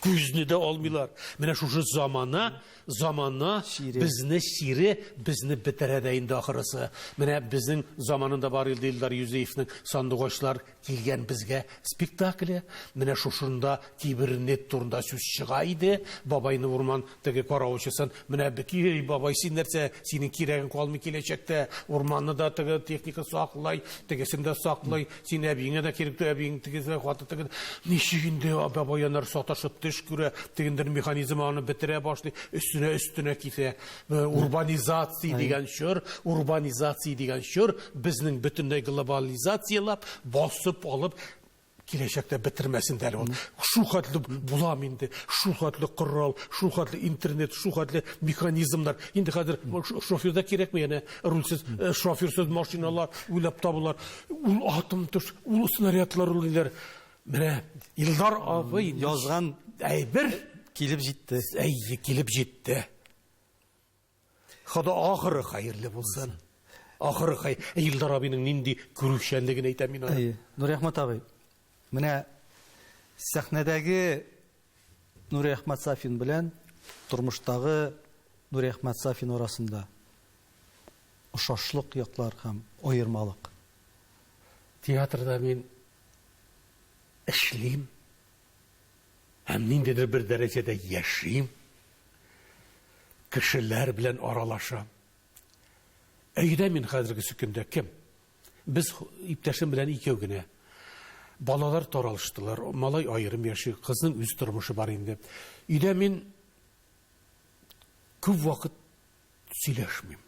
Күзне дә алмыйлар. Менә шушы замана, замана безне чире, безне бетерә дә инде ахырысы. Менә безнең заманында бар иде Илдар Юзеевның Сандугачлар килгән безгә спектакле. Менә шушында кибернет турында сүз чыга иде. Бабайны урман теге каравылчысын, менә эй, бабай, син нәрсә, синең кирәгең калмый киләчәктә. Урманны да теге техника саклай, тегесен дә саклай. Син әбиеңә дә кирәк, әбиең тегесе хаты теге. Ничек инде бабай аннары саташып төш күрә, тегендер механизм аны бетерә башлый, өстенә өстенә китә. Урбанизация дигән чор, урбанизация дигән чор безнең бөтенләй глобализацияләп, басып алып киләчәктә бетермәсен дә әле ул. Шул хәтле булам инде, шул хәтле корал, шул хәтле интернет, шул хәтле механизмнар. Инде хәзер шофер да кирәкми, әнә рульсез, шоферсыз машиналар уйлап табалар. Ул атом төш, ул снарядлар ул ниләр. Менә Илдар абый язган әйбер килеп җитте. Әйе, килеп җитте. Хода ахыры хәерле булсын. Ахыры хәй. Илдар абыйның нинди күрүчәнлеген әйтәм мин аны. Әйе, Нуриәхмәт абый. Менә сәхнәдәге Нуриәхмәт Сафин белән тормыштагы Нуриәхмәт Сафин арасында ошашлык яклар һәм аермалык. Театрда мин эшлим һәм ниндидер бер дәрәҗәдә яшим. Кешеләр белән аралашам. Өйдә мин хәзерге көндә кем? Без иптәшем белән икәү генә. Балалар таралыштылар, малай аерым яши, кызның үз тормышы бар инде. Өйдә мин күп вакыт сөйләшмим.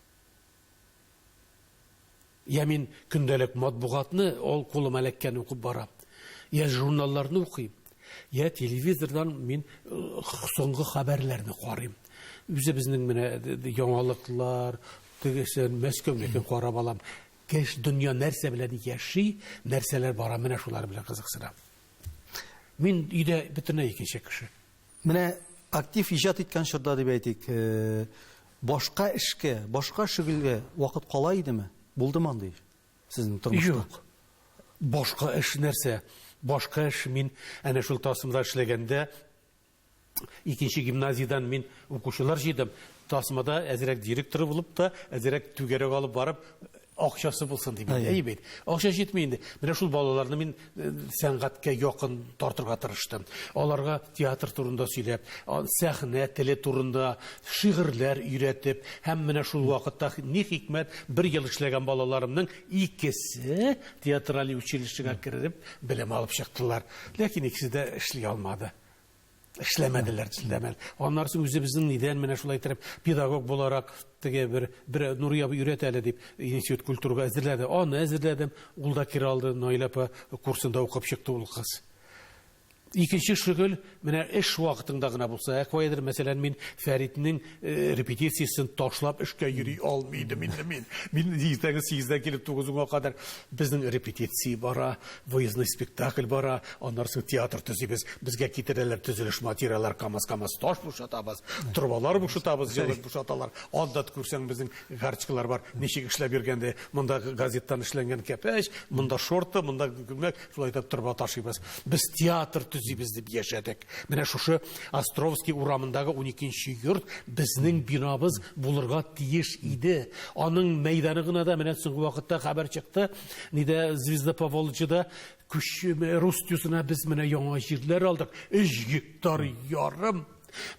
Я мин көндәлек матбугатны ул кулыма эләккән укып барам. Я журналларны укыйм. Я телевизордан мин соңгы хәбәрләрне карыйм. Үзебезнең менә яңалыклар, тегесе Мәскәүнекен карап алам. Кеш дөнья нәрсә белән яши, нәрсәләр бара, менә шулар белән кызыксынам. Мин өйдә бөтенләй икенче кеше. Менә актив иҗат иткән чорда дип әйтик, башка эшкә, башка шөгыльгә вакыт кала идеме? Булдымы андый сезнең тормышта? Юк. Башка эш нәрсә? Башка эш мин әнә шул Тасымда эшләгәндә икенче гимназиядән мин укучылар җыйдым. Тасмада әзрәк директор булып та, әзрәк түгәрәк алып барып, акчасы булсын дип. Әйе бит. Акча җитми инде. Менә шул балаларны мин сәнгатькә якын тартырга тырыштым. Аларга театр турында сөйләп, сәхнә теле турында шигырьләр өйрәтеп, һәм менә шул вакытта ни хикмәт, бер ел эшләгән балаларымның икесе театраль училищега кереп белем алып чыктылар. Ләкин икесе дә эшли алмады. Эшләмәделәр, эшләмәделәр. Аннары соң үзебезнең нидән менә шулай итеп педагог буларак теге бер бер Нури абый өйрәт әле дип институт культурага әзерләде. Аны әзерләдем. Ул да керә алды. Наилә апа курсында укып чыкты ул кыз. Икенче шөгыль менә эш вакытында гына булса, каядыр, мәсәлән, мин Фәритнең репетициясен ташлап эшкә йөри алмый идем инде мин. Мин иртәнге 8-дән килеп 9-га кадәр безнең репетиция бара, выездной спектакль бара, аннары соң театр төзибез. Безгә китерәләр төзелеш материаллар, КАМАЗ-КАМАЗ таш бушатабыз, торбалар бушатабыз, җылы бушаталар. Анда күрсәң безнең карточкалар бар, ничек эшләп йөргәндә, монда газеттан эшләнгән кәпәч, монда шорты, монда күлмәк, шулай итеп торба ташыйбыз. Без театр төзибез дип яшәдек. Менә шушы Островский урамындагы 12-нче йорт безнең бинабыз булырга тиеш иде. Аның мәйданы гына да менә соңгы вакытта хәбәр чыкты. Нидә Звезда Поволжьеда Күчмә рус тюзына без менә яңа җирләр алдык. 3 гектар ярым.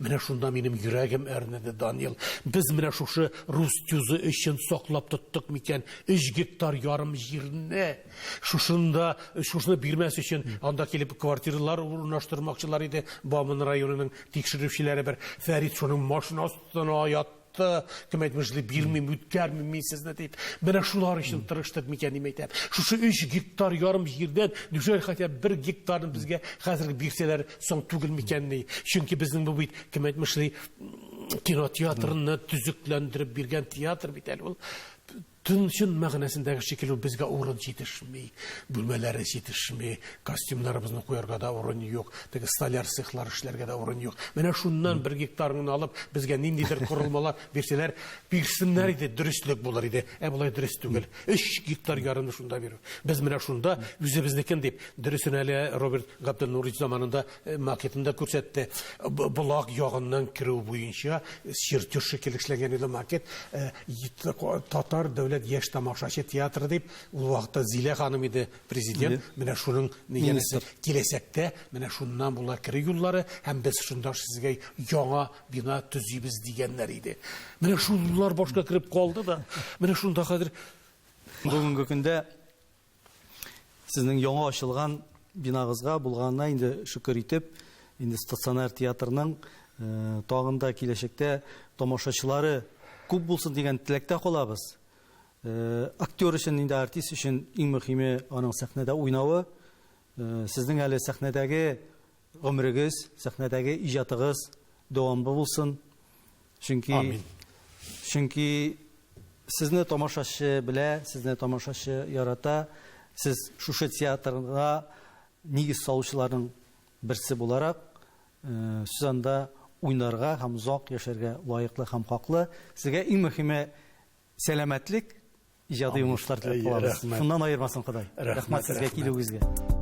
Менә шунда минем йөрәгем әрнеде, Данил. Без менә шушы рус тюзы өчен саклап тоттык микән 3 гектар ярым җирне? Шушында, шушыны бирмәс өчен анда килеп квартиралар урнаштырмакчылар иде. Бамын районының тикшерүчеләре бер Фәрит шуның машина астына ятты. Кем әйтмешли, бирмим, үткәрмим мин сезне дип. Менә шулар өчен тырыштык микән дип әйтәм. Шушы 3 гектар ярым җирдән неужели хотя бы 1 гектарны безгә хәзер бирсәләр соң түгел микән ни? Чөнки безнең бу бит, кем әйтмешли, кинотеатрны төзекләндереп биргән театр бит әле ул. Тын чын мәгънәсендәге шикелле безгә урын җитешми, бүлмәләре җитешми, костюмнарыбызны куярга да урын юк, теге столяр цехлар эшләргә дә урын юк. Менә шуннан бер гектарыңны алып, безгә ниндидер корылмалар бирсәләр, бирсеннәр иде, дөреслек булыр иде. Ә болай дөрес түгел. 3 гектар ярымны шунда бирү. Без менә шунда үзебезнекен дип, дөресен әле Роберт Габделнурович заманында макетын да күрсәтте. Болак ягыннан керү буенча чертеж шикелле эшләнгән иде макет. Татар дәүләт яшь тамашачы театры дип, ул вакытта Зилә ханым иде президент. Менә шуның янәсе киләчәктә менә шуннан була керү юллары һәм без шунда сезгә яңа бина төзибез дигәннәр иде. Менә шулар башка кереп калды да. Менә шунда хәзер бүгенге көндә Сезнең яңа ачылган бинагызга булганына инде шөкер итеп, инде стационар театрның тагын да киләчәктә тамашачылары күп булсын дигән теләктә калабыз. Актер өчен инде артист өчен иң мөһиме аның сәхнәдә уйнавы. Сезнең әле сәхнәдәге гомерегез, сәхнәдәге иҗатыгыз дәвамлы булсын. Чөнки Амин. Чөнки сезне тамашачы белә, сезне тамашачы ярата. Сез шушы театрга нигез салучыларның берсе буларак, э, сез анда уйнарга һәм озак яшәргә лаеклы һәм хаклы. Сезгә иң мөһиме сәламәтлек, иҗади уңышлар теләп калабыз. Шуннан аермасын Ходай. Рәхмәт сезгә килүегезгә.